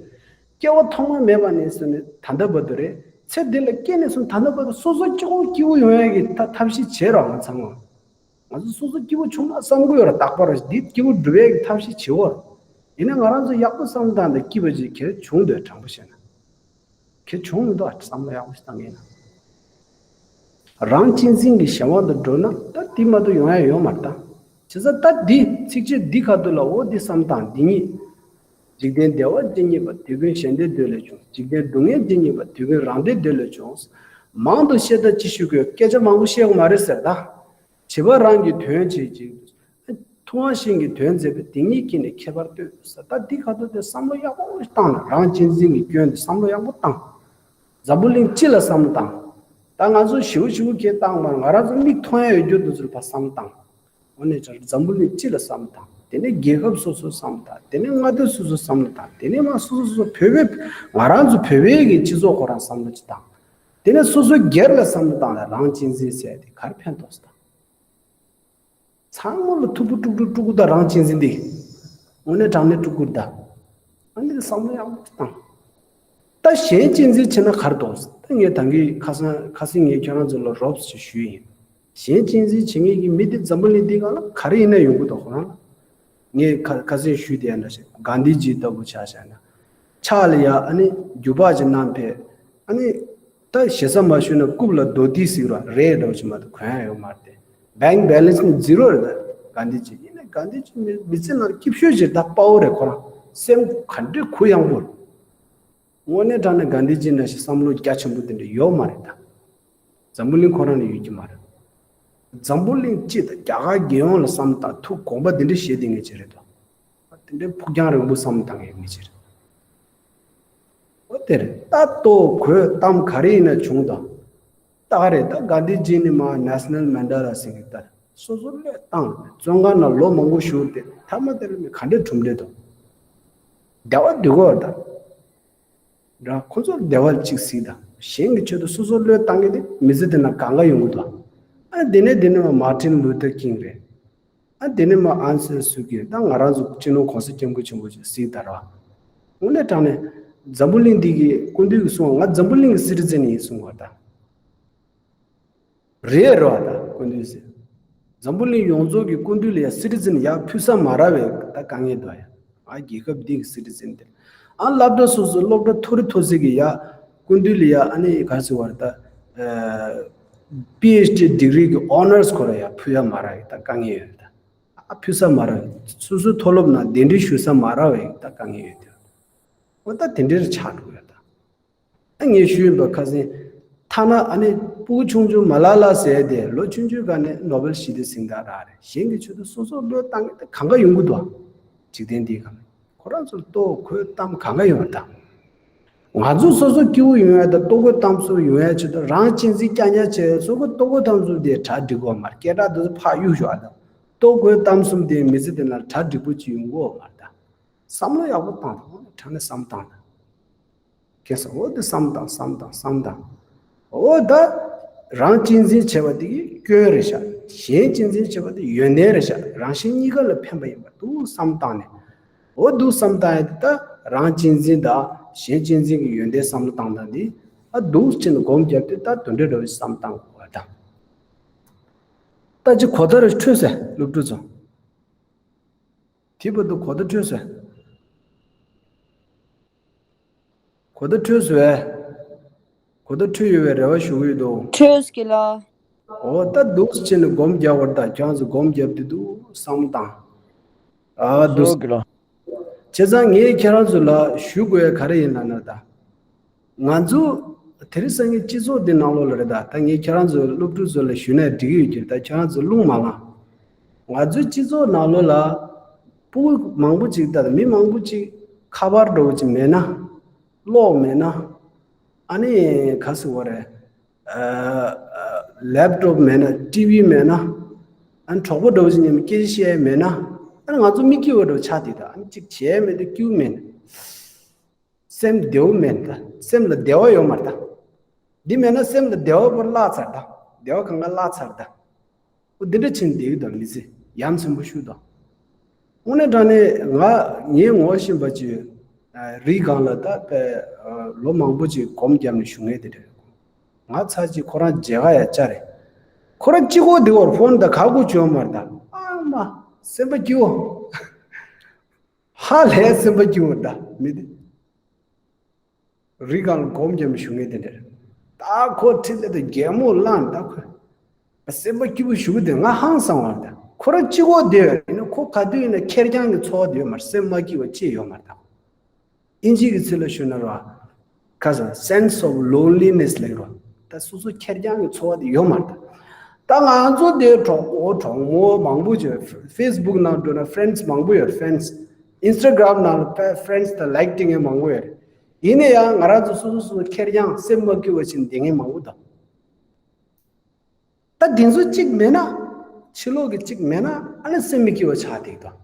སྐྱེ་བ་ཐོག་མ་མེད་པ་ནས་བཟུང་ནས་ད་ལྟ་བར་དུ་རེད། ཚེ་འདི་ལ་སྐྱེས་ནས་བཟུང་ད་ལྟ་བར་དུ་སོ་སོ་སྐྱིད་པོ་སྐྱིད་པོ་ཡོང་ཡ་གི་ཐ་ཐབས་ཤེས་བྱེད་རོགས་ང་ཚང་མ། ང་ཚོ་སོ་སོ་སྐྱིད་པོ་བྱུང་ན་བསམ་གི་ཡོད་ར། རྟག་པར་འདི་སྐྱིད་པོ་སྒྲུབ་ཡ་གི་ཐབས་ཤེས་བྱེད་འོ། ཡིན་ན་ང་རང་ཚོ་ཡག་པོ་བསམ་བཏང་དེ་སྐྱིད་པ་ཅིག་གལ་བྱུང་འདོད་དྲང་པོ་བཤད་ན། ཁྱེད་བྱུང་མི་འདུག་ཨ། བསམ་བློ་ཡག་པོ་ཞིག་བཏང་ངེས་ན། རང་གཅེས་འཛིན་གྱི་གཞན་དབང་དུ་འགྲོ་ན་ད་འདི་མ་གཏོགས་ཡོང་ཡ་ཡོད་མ་རེད་ད། བྱས་ཙང་ད་འདི་ཚིགས་བཅད་འདི་ཁ་ཐུག་ལ་འོ་འདི་བསམ་སྟངས་འདི་ཉིད། འཇིག་རྟེན་བདེ་བ་ཇི་སྙེད་པ། དེ་ཀུན་གཞན་བདེའི་འདོད་ལས་བྱུང་། འཇིག་རྟེན་སྡུག་བསྔལ་ཇི་སྙེད་པ། དེ་ཀུན་རང་བདེའི་འདོད་ལས་བྱུང་། མང་དུ་བཤད་ད་ཅི་ཞིག་དགོས། སྐད་ཆ་མང་པོ་བཤད་དགོས་མ་རེད་ཟེར་ད། བྱིས་པ་རང་གི་དོན་བྱེད་ཅིང་། ཐུབ་དབང་གཞན་གྱི་དོན་མཛད་པའི། དེ་ཉིད་ཀྱིས་ནི་ཁྱད་པར་སྟོན་ཟེར། ད་འདི་ཁ་ཐུག་དེ་བསམ་བློ་ཡག་པོ་བཏང་ན། རང་གཅེས་འཛིན་གྱི་སྐྱོན་དེ་བསམ་བློ་ཡག་པོ་བཏང་། འཛམ་བུ་གླིང་སྤྱི་ལ་བསམ་བློ་བཏང་། ད་ང་ཚོ་ཞེ་པོ་ཞེ་པོ་ཁྱེད་བཏང་མ། ང་རང་ཚོ་མིག་མཐོང་ཡ་ཡོད་རྒྱུ་དེ་ཚོར་ཕར་བསམ་བློ་བཏང་། འོ་ནས་ཅང་འཛམ་བུ་གླིང་སྤྱི་ལ་བསམ་བློ་བཏང་། དེ་ནས་རྒྱལ་ཁབ་སོ་སོ་བསམ་བློ་བཏང་། དེ་ནས་མངའ་སྡེ་སོ་སོ་བསམ་བློ་བཏང་། དེ་ནས་མ་སོ་སོ་སོ་སོ་བོད་པའི་ང་རང་ཚོ་བོད་པའི་གི་སྤྱི་ཚོགས་ཁོ་རང་བསམ་བློ་ཅིག་བཏང་། དེ་ནས་སོ་སོ་སྒེར་ལ་བསམ་བློ་བཏང་ལ་རང་གཅེས་འཛིན་ཟེར་དེ་གར་ཕན་ཐོགས་སུ་བཏང་། ཚང་མ་ལ་ཐུག་པོ་དཀྲུག་དཀྲུག་དཀྲུག་དཀྲུག་ད་རང་གཅེས་འཛིན་འདི། དངོས་གནས་དྲང་གནས་དཀྲུག་དཀྲུག་ད། ཨ་ནི་བསམ་བློ་ཡག་པོ་བཏང་། ད་གཞན་གཅེས་འཛིན་བྱེད་ན་གར་འདུག་ད་ངས་ད་གིན་ཁ་སང་ཁ་སང་ངས་ཁྱོད་རང་ཚོ་ལ་རོབ་ཅིག་ཞུས་ཡིན། གཞན་གཅེས་འཛིན་བྱེད་མཁན་གྱི་མི་དེ་འཛམ་བུ་གླིང་འདི་སྒང་ལ་ག་རེ་ཡིན་ན་ཡོང་གི་འདུག་ཁོ་རང་ལ། ངས་ཁ་ཁ་སང་ཞུས་དེ་ཡང་འདྲ་ཞིག་གྷན་དྷི་ཇི་ལྟ་བུ་ཆ་བཞག་ན། ཕྱག་ལ་ཡ་ཨ་ནི་རྒྱུ་པགས་ཅིག་བསྣམས་ཕེབས། ཨ་ནི། ད་ཞེ་ས་མ་ཞུས་ན་རྐུབ་ལ་རྡོ་ཏི་ཟིག་ར་རས་འདྲ་བོ་ཅིག་མ་གཏོགས་གོན་ཡ་ཡོད་མ་རེད་དེ། བེང་བེ་ལན་སི་ནི་ཛི་རོ་རེད་ད། གྷན་དྷི་ཇི་ཡིན་ན་གྷན་དྷི་ཇི་མི་མི་ཚེ་ནང་སྐྱིད་ཤོས་ཅིག་ད་དཔའ་བོ་རེད། ཁོ་རང་སེམས་ག་འདྲའི་གུ་ཡངས་པོ་རེད། དངོས་གནས་དྲང་གནས་གྷན་དྷི་ཇི་འདྲ་ཞིག་བསམ་བློ་རྒྱ་ཆེན་པོ་དེ་འདྲ་ཡོད་མ་རེད་ད། འཛམ་བུ་གླིང་ཁོ་རང་ནས་ཡོད་ཀྱི་མ་རེད། འཛམ་བུ་གླིང་སྤྱི་དང་རྒྱ་གར་རྒྱལ་ཡོངས་ལ་བསམ་བློ་བཏང་ཐུགས་དགོངས་པ་འདི་འདྲ་བཞེས་བསྡད་མཁན་ཅིག་རེད་དོ། དེ་འདྲའི་ཕུགས་རྒྱང་རིང་པོ་བསམ་བློ་བཏང་མཁན་མི་ཅིག་རེད། འོ་དེ་རེད། ད་ལྟོ་གོས་གཏམ་ག་རེ་ཡིན་ན་བྱུང་དང་། ད་ག་རེད། ད་གྷན་དྷི་ཇི་ནི་མ་ནེ་ཤ་ནལ་མན་ཌེ་ལ་ཟེར་གི་ད་སོ་སོ་བློས་བཏང་བཙོན་ཁང་ནང་ལོ་མང་པོ་བཞུགས་ཏེ་མཐའ་མ་དེ་ལ་མི་ག་འདྲའི་གྲུབ་འབྲས་དང་། བདེ་བ་འདོད་གོ་ད། འདྲ་ཁོ་ཚོར་བདེ་བ་གཅིག་གཟིགས་དང་གཞན་གྱི་ཆེད་དུ་སོ་སོ་བློས་བཏང་གི་དེ་མི་ཚེ་དེ་ན་གང་ག་ཡོང་གི་འདུག་ཨ་དེ་ནས་དེ་ནས་མ་མར་ཊིན་ལུ་ཐར་ཀིང་རེད། ཨ་དེ་ནས་མ་ཨང་སན་སུ་ཀི་རེད། ད་ང་རང་ཚོ་སྤྱི་ནོར་གོང་ས་སྐྱབས་མགོན་ཆེན་པོ་ཅིག་གཟིགས་དང་ར། དངོས་གནས་དྲང་གནས་འཛམ་བུ་གླིང་འདི་གི་སྐུ་མདུན་གྱིས་གསུངས་པ་ང་འཛམ་བུ་གླིང་གི་སི་ཊི་ཛན་ཡིན་གསུངས་པ་ད། རེད་རོ་ད་སྐུ་མདུན་ཟེར། འཛམ་བུ་གླིང་ཡོངས་རྫོགས་ཀྱི་སྐུ་མདུན་ལ་ཡ་སི་ཊི་ཛན་ཡ་ཕུལ་ས་མ་རག་པའི་ད་དཀའ་ངལ་འདུག་ཡ། ཨ་རྒྱལ་ཁབ་འདི་གི་སི་ཊི་ཛན་དེ། ཨ་སློབ་གྲྭ་སོ་སོའི་སློབ་གྲྭ་མཐོ་རིམ་མཐོ་ཚད་ཀྱི་ཡ་སྐུ་མདུན་ལ་ཡ་ཨ་ནི་ག་ཟེར་བ་རེད་ད། པི་ཨེཆ་ཌི་ཌི་གི་རི་གི་ཨོ་ནར་སི་སྐོར་ལ་ཡ་ཕུལ་ཡ་མ་རག་ཡ་ད་དཀའ་ངལ་ཡོད་རེད་ད། ཨ་ཕུལ་ས་མ་རག་སོ་སོའི་མཐོ་སློབ་ནང་གདན་འདྲེན་ཞུ་ས་མ་རག་པའི་ད་དཀའ་ངལ་ཡོད་དེ། འོ་ད་དེ་འདྲའི་ཆགས་འགྲོ་ཡ་ད། ཨ་ངས་ཞུས་ཡིན་པ་ཁ་སང་། ཐ་ན་ཨ་ནི་སྤུ་གུ་ཆུང་ཆུང་མ་ལ་ལ་ཟེར་དེ་ལོ་ཆུང་ཆུང་སྒང་ནས་ནོ་བེལ་ཞི་བདེ་གཟེངས་རྟགས་རག་རེད། གཞན་གྱི་ཆེད་དུ་སོ་སོ་བློས་བཏང་གི་ད་གང་ག་ཡོང་གི་འདུག་འཇིག་རྟེན་འདིའི་སྒང་ལ་ཁོ་རང་ཚོར་ལྟོ་གོས་གཏམ་གང་ག་ཡོང་བ་དང་། ང་ཚོ་སོ་སོ་སྐྱིད་པོ་ཡོང་ཡ་ད་ལྟོ་གོས་གཏམ་གསུམ་ཡོང་ཡ་ཆེད་དུ་རང་གཅེས་འཛིན་རྐྱང་རྐྱང་བྱས་སོ་སོ་ལྟོ་གོས་གཏམ་གསུམ་དེ་གྲ་སྒྲིག་དགོས་མ་རེད། སྐད་གྲགས་དེ་ཚོ་ཕར་གཡུག་ཞོག་ཨ་ད། ལྟོ་གོས་གཏམ་གསུམ་དེ་མི་ཚེ་དེ་ན་གྲ་སྒྲིག་པོ་ཅིག་ཡོང་གི་ཡོད་མ་རེད་ད། བསམ་བློ་ཡག་པོ་བཏང་དང་དྲང་གནས་བསམ་བཏང་དང་། ཁྱེད་ཚོ་འོ་དེ་བསམ་བཏང་བསམ་བཏང་བསམ་བཏང་། འོ་ད། རང་གཅེས་འཛིན་བྱས་པ་དེ་གི་སྐྱོན་རེད་ཤག་གཞན་གཅེས་འཛིན་བྱས་པ་དེ་ཡོན་ཏན་རེད་ཤག་རང་གཞན་གཉིས་ཀ་ལ་ཕན་པ་ཡིན་པ་འདུག་བསམ་བཏང་ནས། འོ་འདུག་བསམ་བཏང་ཡ་དེ་ད་རང་གཅེས་འཛིན་དང་གཞན་གཅེས་འཛིན་གྱི་ཡོན་ཏན་བསམ་བློ་བཏང་སྟངས་དེ་ཨ་འདུག་ཕྱིན་ནས་སྒོམ་བརྒྱབ་དེ་ད་དོན་འབྲས་འདྲ་བོ་ཞིག་བསམ་བཏང་དགོས་པ་དང་། ད་ཅི་གོ་བརྡ་རེ་འཕྲོད་ཟེར་སློབ་ཕྲུག་ཚོ། དེ་བར་དུ་གོ་བརྡ་འཕྲོད་ཟེར། གོ་བརྡ་འཕྲོད་ཟེར་བས། གོ་བརྡ་འཕྲོད་ཡོད་པའི་རེ་བ་ཞུ་གི་ཡོད་དོ། འཕྲོད་ཀྱི་ལ། འོ་ད་འདུག་སེ་བྱས་ནས་སྒོམ་རྒྱག་པར་ད་ཁྱེད་རང་ཚོ་སྒོམ་བརྒྱབ་དེ་འདུག་བསམ་བཏང་། ཨ་འདུག་སེ། བྱས་ཙང་ངས་ཁྱེད་རང་ཚོ་ལ་ཞུ་དགོས་ཡ་ག་རེ་ཡིན་ལབ་ན་ད། ང་ཚོ་དེ་རིང་སང་ཉིན་སྤྱི་ཚོགས་འདི་ནང་ལོགས་ལ་རེད་ད། ད་ངས་ཁྱེད་རང་ཚོ་སློབ་ཕྲུག་ཚོ་ལ་ཞུས་ན་འགྲིག་གི་ཡོད་ཀྱི་རེད་ད། ཁྱེད་རང་ཚོ་རླུང་མ་ལངས། ང་ཚོའི་སྤྱི་ཚོགས་ནང་ལོགས་ལ་སྤུ་གུ་མང་པོ་ཅིག་ད་མི་མང་པོ་ཅིག་ཁ་པར་འདྲ་བོ་ཅིག་མེད་ན། གློག་མེད་ན། ཨ་ནི་ག་ཟེར་བ་རེད། ལེབ་ཊོབ་མེད་ན་ཊི་ཝི་མེད་ན། ཨ་ནི་གྲོགས་པོ་འདྲ་བོ་ཅིག་མཉམ་དུ་སྐད་ཆ་བཤད་ཡ་མེད་ན། ཨ་ནི་ང་ཚོ་མི་སྐྱིད་པོ་འདྲ་བོ་ཆགས་བསྡད་ད། ཨ་ནི་ཅིག་བྱས་མེད་དུ་སྐྱིད་པོ་མེད་ན། སེམས་བདེ་བོ་མེད་ད། སེམས་ལ་བདེ་བ་ཡོད་མ་རེད་ད། འདི་མེད་ན་སེམས་ལ་བདེ་བ་པོ་བརླག་ཚར་ད། བདེ་བ་གང་ག་བརླག་ཚར་ད། འོ་འདི་འདྲ་ཕྱིན་བསྡད་ཀྱི་འདུག་མི་ཚེ་ཡ་མཚན་པོ་ཞིག་འདུག་དངོས་གནས་དྲང་གནས་ང་ངའི་ངོ་ཤེས་པ་ཅིག་རི་སྒང་ལ་ད་པའི་ལོ་མང་པོ་ཅིག་སྒོམ་བརྒྱབ་ནས་བཞུགས་མཁན་དེ་འདྲ། ང་ཚ་ཅིག་ཁོ་རང་མཇལ་ཁ་ཡ་བཅར་རེད། ཁོ་རང་གཅིག་པོ་འདི་བར་ཕོན་དང་ག་གུ་བྱོན་མར་ད། ཨ་མ། སེམས་པ་སྐྱིད་པོ། ཧ་ལས་སེམས་པ་སྐྱིད་པོ་ད་མི་དེ། རི་སྒང་ལ་སྒོམ་བརྒྱབ་ནས་བཞུགས་མཁན་དེ་འདྲ་རེད། ད་ཁོ་ཁྲིད་ལས་དེ་གད་མོ་ལངས་ད་ཁོ། སེམས་པ་སྐྱིད་པོ་ཞུ་གི་དེ་ང་ཧང་སང་བ་རེད། ཁོ་རང་གཅིག་པོ་བསྡད་ཡོད་ཡིན་ན་ཁོ་ག་དུས་ཡིན་ན་ཁེར་རྐྱང་གི་འཚོ་བ་དེ་ཡོད་མ་རེད། སེམས་མ་སྐྱིད་པ་ཅི་ཡོད་མ་རེད། ཨིན་ཇི་གི་ཚིག་ལ་ཞུ་ན་ར། ཁ་སང་sense of loneliness ལབ་ར། ད་སོ་སོ་ཁེར་རྐྱང་གི་འཚོ་བ་དེ་ཡོད་མ་རེད། ད་ང་ཚོ་དེ་གྲོགས་པོ་གྲོགས་མོ་མང་པོ་ཅིག་ཡོད། ཕེ་སི་བུག་ནང་འགྲོ་ན་friends མང་པོ་ཡོད། friends Instagram ནང་ལ་friends དང་like བཏང་མཁན་མང་པོ་ཡོད། ཡིན་ན་ཡང་ང་རང་ཚོ་སོ་སོ་སོ་སོ་ཁེར་རྐྱང་སེམས་མ་སྐྱིད་པ་བྱས་ནས་བསྡད་མཁན་མང་པོ་འདུག་ད་དེ་ཚོ་གཅིག་མེད་ན། ཕྱི་ལོགས་ཀྱི་གཅིག་མེད་ན་ཨ་ནི་སེམས་མི་སྐྱིད་པ་ཆགས་བསྡད་ཀྱི་འདུག་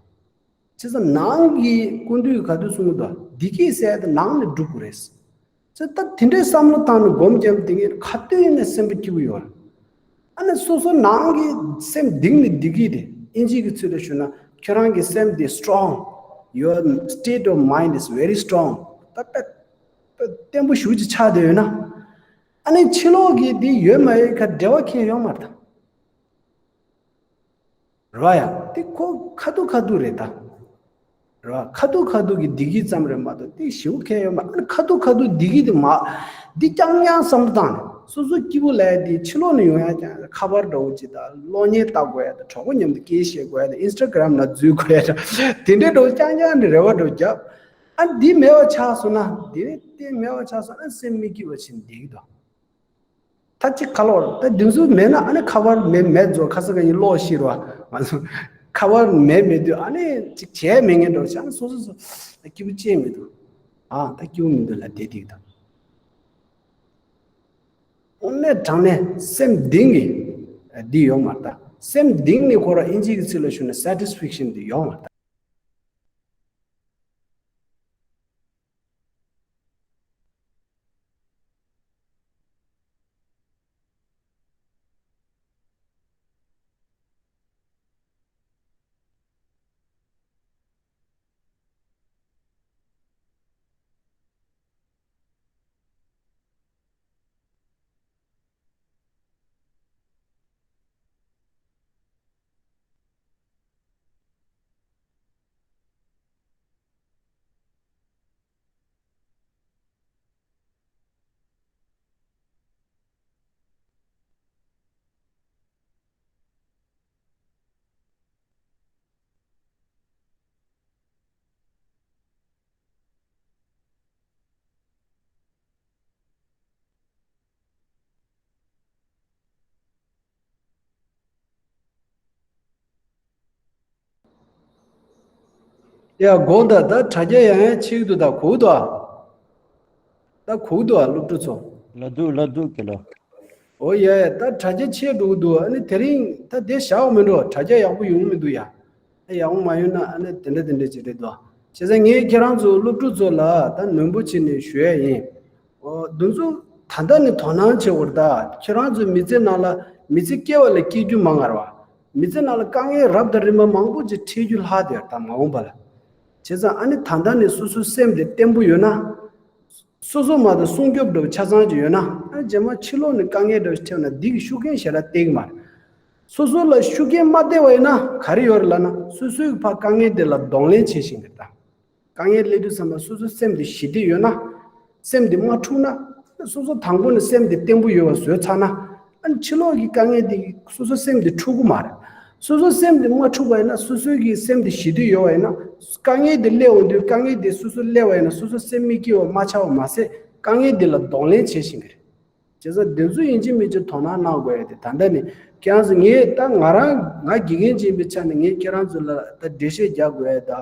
བྱས་ཙང་ནང་གི་སྐུ་མདུན་གྱིས་ག་དུས་གསུང་གི་འདུག་བདེ་སྐྱིད་ཟེར་ཡ་དེ་ནང་ནས་སྒྲུབ་དགོས་རེད། བྱས་ཙང་ད་དེ་འདྲའི་བསམ་བློ་བཏང་ནས་སྒོམ་བརྒྱབ་བསྡད་མཁན་ག་དུས་ཡིན་ན་སེམས་པ་སྐྱིད་པོ་ཡོད་རེད། ཨ་ནི་སོ་སོ་ནང་གི་སེམས་གཏིང་ནས་བདེ་སྐྱིད་དེ་ཨིན་ཇི་གི་ཚིག་ལ་ཞུ་ན་ཁྱོད་རང་གི་སེམས་དེ་strong, your state of mind is very strong. ད་དཔེ་དཔེ་བརྟན་པོ་ཞེ་པོ་ཅིག་ཆགས་བསྡད་ཡོད་ན། ཨ་ནི་ཕྱི་ལོགས་ཀྱི་དེ་ཡོད་མ་ཡོད་ཁ་འབྲེལ་བ་ཁྱེད་ཡོད་མ་རེད་ད། རེད་བ་ཡ། དེ་ཁོ་ཁ་ཐུག་ཁ་ཐུག་རེད་ད། རེད་བ། ཁ་ཐུག་ཁ་ཐུག་གི་བདེ་སྐྱིད་ཙམ་རེད་མ་གཏོགས་དེ་ཞེ་པོ་ཁྱད་ཡོད་མ་རེད། ཨ་ནི་ཁ་ཐུག་ཁ་ཐུག་བདེ་སྐྱིད་དེ་མ། འདི་རྐྱང་རྐྱང་བསམ་བློ་བཏང་ནས་སོ་སོ་སྐྱིད་པོ་ལབ་ཡ་དེ་ཕྱི་ལོགས་ནས་ཡོང་ཡ་རྐྱང་ཁ་པར་འདྲ་བོ་ཅིག་དང་གློག་བརྙན་ལྟ་དགོས་ཡ་དང་གྲོགས་པོ་མཉམ་དུ་སྐད་བཤད་དགོས་ཡ་དང་Instagram ནང་འཛུལ་དགོས་ཡ་དང་དེ་འདྲའི་འདྲ་བོ་རྐྱང་རྐྱང་ནས་རེ་བ་འདྲ་བོ་བརྒྱབ། ཨ་འདི་མེད་པ་ཆགས་སོང་ན་དེ་དེ་མེད་པ་ཆགས་སོང་ན་སེམས་མི་སྐྱིད་པ་ཕྱིན་བསྡད་ཀྱི་འདུག་ད་ཅིག་ཁ་ལོག་ད་འདི་ཚོ་མེད་ན་ཨ་ནི་ཁ་པར་མེད་མེད་ཚོ་ཁ་ས་ཁ་ཡིན་ལོག་ཤི་རོ། ང་ཚོ་ཁ་པར་མེད་མེད་དུས་ཨ་ནི་ཅིག་བྱས་མེད་ངེས་འགྲོ་ཆ་ཨ་ནི་སོ་སོ་སོ་སྐྱིད་པོ་ཅི་མི་འདུག་ཨ་ད་སྐྱིད་པོ་མི་འདུག་ལ་བསྡད་བསྡད་ད། དངོས་གནས་དྲང་གནས་སེམས་གཏིང་གི་འདི་ཡོད་མ་རེད་ད། སེམས་གཏིང་ནས་ཁོ་ར་ཨིན་ཇི་གི་ཚིག་ལ་ཞུ་ན་satisfaction འདི་ཡོད་མ་རེད་ད། ཡ་གོ་ད་ད་དྲ་རྒྱ་ཡང་ཡང་ཆེ་གི་འདུག་ད་གོ་གི་འདུག་ཨ། ད་གོ་གི་འདུག་ཨ་སློབ་ཕྲུག་ཚོ། ལ་འདུག་ལ་འདུག་གི་ལོ། ཨོ་ཡ་ཡ་ད་དྲ་རྒྱ་ཆེ་འགྲོ་གི་འདུག་ཨ་ནི་དེ་རིང་ད་དེ་བཞག་མི་འགྲོ། དྲ་རྒྱ་ཡག་པོ་ཡོང་མི་འདུག་ཡ། ཡག་པོ་མ་ཡོང་ན་ཨ་ནི་དེ་འདྲ་དེ་འདྲ་ཅིག་རེད་འདུག་བྱས་ཙང་ངས་ཁྱེད་རང་ཚོ་སློབ་ཕྲུག་ཚོ་ལ་ད་ནན་པོ་བྱས་ནས་ཞུ་ཡ་ཡིན། འོ་འདི་ཚོ་ད་ལྟ་ནས་དོ་སྣང་བྱེད་དགོས་རེད། ད་ཁྱེད་རང་ཚོའི་མི་ཚེ་ནང་ལ་མི་ཚེ་སྐྱེལ་བ་ལས་སྐྱེལ་རྒྱུ་མང་ང་རེད་བ། མི་ཚེ་ནང་ལ་དཀའ་ངལ་རབ་དང་རིམ་པ་མང་པོ་ཅིག་འཕྲད་རྒྱུ་ལྷག་བསྡད་ཡོད་རེད་ད་མ་འོངས་པ་ལ། བྱས་ཙང་ཨ་ནི་ད་ལྟ་ནས་སོ་སོའི་སེམས་དེ་བརྟན་པོ་ཡོད་ན། སོ་སོ་མ་གཏོགས་སྲུང་སྐྱོབ་འདྲ་བོ་ཆ་ཚང་ཅིག་ཡོད་ན། ཨ་རྗེས་མ་ཕྱི་ལོགས་ནས་དཀའ་ངལ་འདྲ་བོ་ཞིག་འཕྲད་ན་འདི་གི་ཤུགས་རྐྱེན་ཞེ་དྲག་སྟེར་གི་མ་རེད། སོ་སོ་ལ་ཤུགས་རྐྱེན་མ་སྟེར་བ་ཡིན་ན་ག་རེ་ཡོད་རེད་ལབ་ན། སོ་སོའི་ཕར་དཀའ་ངལ་དེ་ལ་གདོང་ལེན་བྱེད་བཞིན་གི་རེད་ད། དཀའ་ངལ་སླེབས་དུས་ཙམ་པ་སོ་སོའི་སེམས་དེ་ཞི་བདེ་ཡོད་ན། སེམས་དེ་མ་འཁྲུགས་ན། སོ་སོ་དང་པོ་ནས་སེམས་དེ་བརྟན་པོ་ཡོད་པ་བཟོས་ཚར་ན། ཨ་ནི་ཕྱི་ལོགས་ཀྱི་དཀའ་ངལ་དེ་སོ་སོའི་སེམས་དེ་འཁྲུག་གི་མ་རེད། སོ་སོའི་སེམས་དེ་མ་འཁྲུགས་པ་ཡིན་ན། སོ་སོའི་གི་སེམས་དེ་ཞི་བདེ་ཡོད་པ་ཡིན་ན། དཀའ་ངལ་དེ་སླེབས་འོང་དུས་དཀའ་ངལ་དེ་སོ་སོ་སླེབས་པ་ཡིན་ན་སོ་སོ་སེམས་མི་སྐྱིད་པ་མ་ཆགས་པ་མ་ཟད་དཀའ་ངལ་དེ་ལ་གདོང་ལེན་བྱེད་བཞིན་གི་རེད། བྱས་ཙང་འདི་ཚོ་ཡིན་གཅིག་མིན་གཅིག་དོ་སྣང་གནང་དགོས་ཡ་དེ་ད་ལྟ་ནས། ཁྱེད་རང་ཚོ་ངས་ད་ང་རང་ང་དགེ་རྒན་ཅིག་ཡིན་པའི་ཆ་ནས་ངས་ཁྱེད་རང་ཚོ་ལ་ད་འགྲེལ་བཤད་རྒྱག་དགོས་ཡ་ད་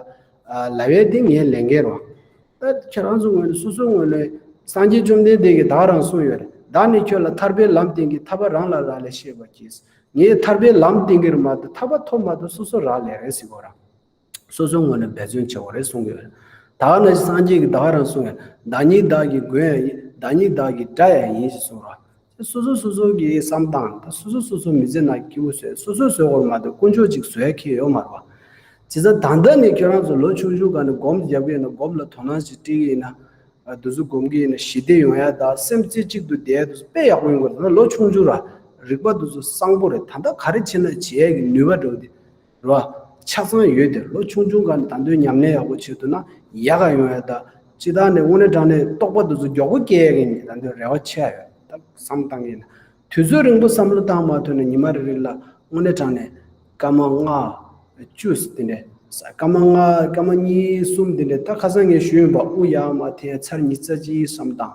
ལབ་ཡ་དེ་ངའི་ལས་འགན་རེད་བ། ད་ཁྱེད་རང་ཚོ་ངོས་ནས་སོ་སོའི་ངོས་ནས་སངས་རྒྱས་བཅོམ་ལྡན་འདས་ཀྱིས་ད་ག་རང་གསུངས་ཡོད་རེད། བདག་ནི་ཁྱོད་ལ་ཐར་པའི་ལམ་སྟོན་གྱི། ཐར་པ་རང་ལ་རག་ལས་ཤེས་པར་གྱིས། ངས་ཐར་པའི་ལམ་སྟོན་གྱི་རེད་མ་གཏོགས་ཐར་པ་ཐོབ་མ་ཐོབ་སོ་སོ་རག་ལས་རེད་ཟེར་གོ་ར། སོ་སོའི་ངོས་ནས་འབད་བརྩོན་བྱེད་དགོས་རེད་གསུང་གི་ཡོད། ད་ག་ནང་བཞིན་སངས་རྒྱས་ཀྱིས་ད་ག་རང་གསུང་ཡོད། བདག་ཉིད་བདག་གི་མགོན་ཡང་ཡིན། བདག་ཉིད་བདག་གི་དགྲ་ཡང་ཡིན་ཞེས་གསུངས་ར། སོ་སོ་སོ་སོ་གི་བསམ་སྟངས་དང་སོ་སོ་སོ་སོ་མི་ཚེ་ནང་སྐྱིད་པོ་བཟོས་སོ་སོ་བཟོས་དགོས་མ་གཏོགས་དཀོན་མཆོག་ཅིག་བཟོ་ཡ་ཁེལ་ཡོད་མ་རེད་བ། བྱས་ཙང་ད་ལྟ་ནས་ཁྱོད་རང་ཚོ་ལོ་ཆུང་ཆུང་སྒང་ནས་སྒོམ་རྒྱབ་ཀྱི་ཡིན་ན། སྒོམ་ལ་དོ་སྣང་ཞིག་སྤྲད་ཀྱི་ཡིན་ན། འདི་ཚོ་སྒོམ་གྱི་ཡིན་ན་ཞི་བདེ་ཡོང་ཡ་དང་སེམས་རྩེ་གཅིག་ཏུ་བསྡད་ཡ་དེ་ཚོ་དཔེ་ཡག་པོ་ཡོང་གི་རེད། ད་ལོ་ཆུང་ཆུང་ར་རིག་པ་དེ་ཚོ་བཟང་པོ་རེད། ད་ལྟ་ག་རེ་བྱེད་ན་བྱེད་ཡ་གི་ནུས་པ་འདྲ་བོ་དེ་རེད་བ། ཆ་ཚང་ཡོད་དེ། ལོ་ཆུང་ཆུང་སྒང་ནས་ད་དུང་ཉམས་ལེན་ཡག་པོ་བྱེད་ཐུབ་ན་ཡག་ག་ཡོང་ཡ། ད་སྤྱིར་བཏང་ནས་དངོས་གནས་དྲང་གནས་རྟོགས་པ་དེ་ཚོ་མགྱོགས་པོ་སྐྱེ་ཡ་གི་ད་དུང་རེ་བ་ཆེ་ཡ་ཡོད། ད་བསམ་བཏང་གི་ཡིན་ན་དུས་ཚོད་རིང་པོ་བསམ་བློ་བཏང་མ་ཐུབ་ན་ཉི་མ་རེ་རེ་ལ་དངོས་གནས་དྲང་གནས་སྐར་མ་ལྔ་བཅུ་དེ་འདྲས། སྐར་མ་ལྔ་སྐར་མ་གཉིས་གསུམ་དེ་འདྲས། ད་ཁ་སང་ངས་ཞུས་ཡིན་པ། དབུགས་ཡར་མར་འཐེན་ཚར་ཉི་ཤུ་རྩ་གཅིག་བསམ་བཏང་།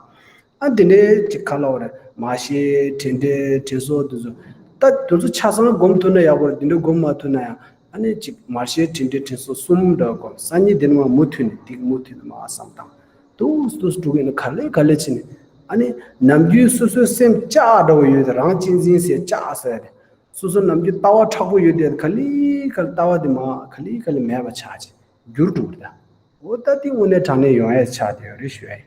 ཨ་དེ་འདྲས་ཅིག་ག་ལབ་དགོས་རེད། མར་ཤེས་དྲན་འདྲེན་དྲན་གསོ་དེ་ཚོ། ད་དེ་ཚོ་ཆ་ཚང་སྒོམ་ཐུབ་ན་ཡག་པོ་རེད། དེ་འདྲས་སྒོམ་མ་ཐུབ་ན་ཡང་ཨ་ནི་ཅིག་མར་ཤེས་དྲན་འདྲེན་དྲན་གསོ་གསུམ་འདྲ་སྒོམ། སང་ཉིན་དེ་ནས་མར་མུ་མཐུད་ནས་དེ་གི་མུ་མཐུད་ནས་མར་བསམ་བཏང་། ཏུས་ཏུས་འགྲོ་གི་ཡིན་ན་ག་ལེ་ག་ལེ་བྱས་ནས། ཨ་ནི་ནམ་རྒྱུན་སོ་སོའི་སེམས་ལྕགས་འདྲ་བོ་ཡོད་དེ། རང་གཅེས་འཛིན་ཟེར་ལྕགས་ཟེར་ཡ་དེ། སོ་སོ་ནམ་རྒྱུན་ལྟ་བ་མཁྲེགས་པོ་ཡོད་དེ། ག་ལེ་ག་ལེ་ལྟ་བ་དེ་མར་ག་ལེ་ག་ལེ་མེད་པ་ཆགས་བྱས་འགྱུར་འགྲོ་གི་རེད་ད། འོ་ད་དེ་དངོས་གནས་དྲང་གནས་ཡོང་ཡ་ཆགས་བསྡད་ཡོད་རེད་ཞུ་ཡ་ཡིན།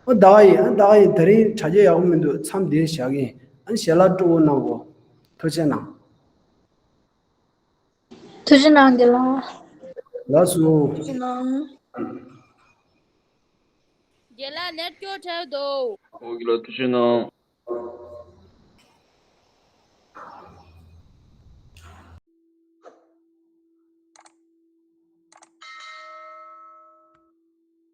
འོ་ད་ག་ཡིན། ཨ་ད་ག་ཡིན། དེ་རིང་དྲ་རྒྱ་ཡག་པོ་མི་འདུག་མཚམས་འདིར་བཞག་གི་ཡིན། ཨ་ཞལ་ལག་སྤྲོ་བོ་གནང་གོ། ཐུགས་རྗེ་གནང་། ཐུགས་རྗེ་གནང་། རྒན་ལགས། ལགས་སོ། ཐུགས་རྗེ་གནང་། རྒན་ལགས་ནེཊ་སྐྱོ་དྲགས་འདུག་ཨོ་རྒན་ལགས་ཐུགས་རྗེ་གནང་།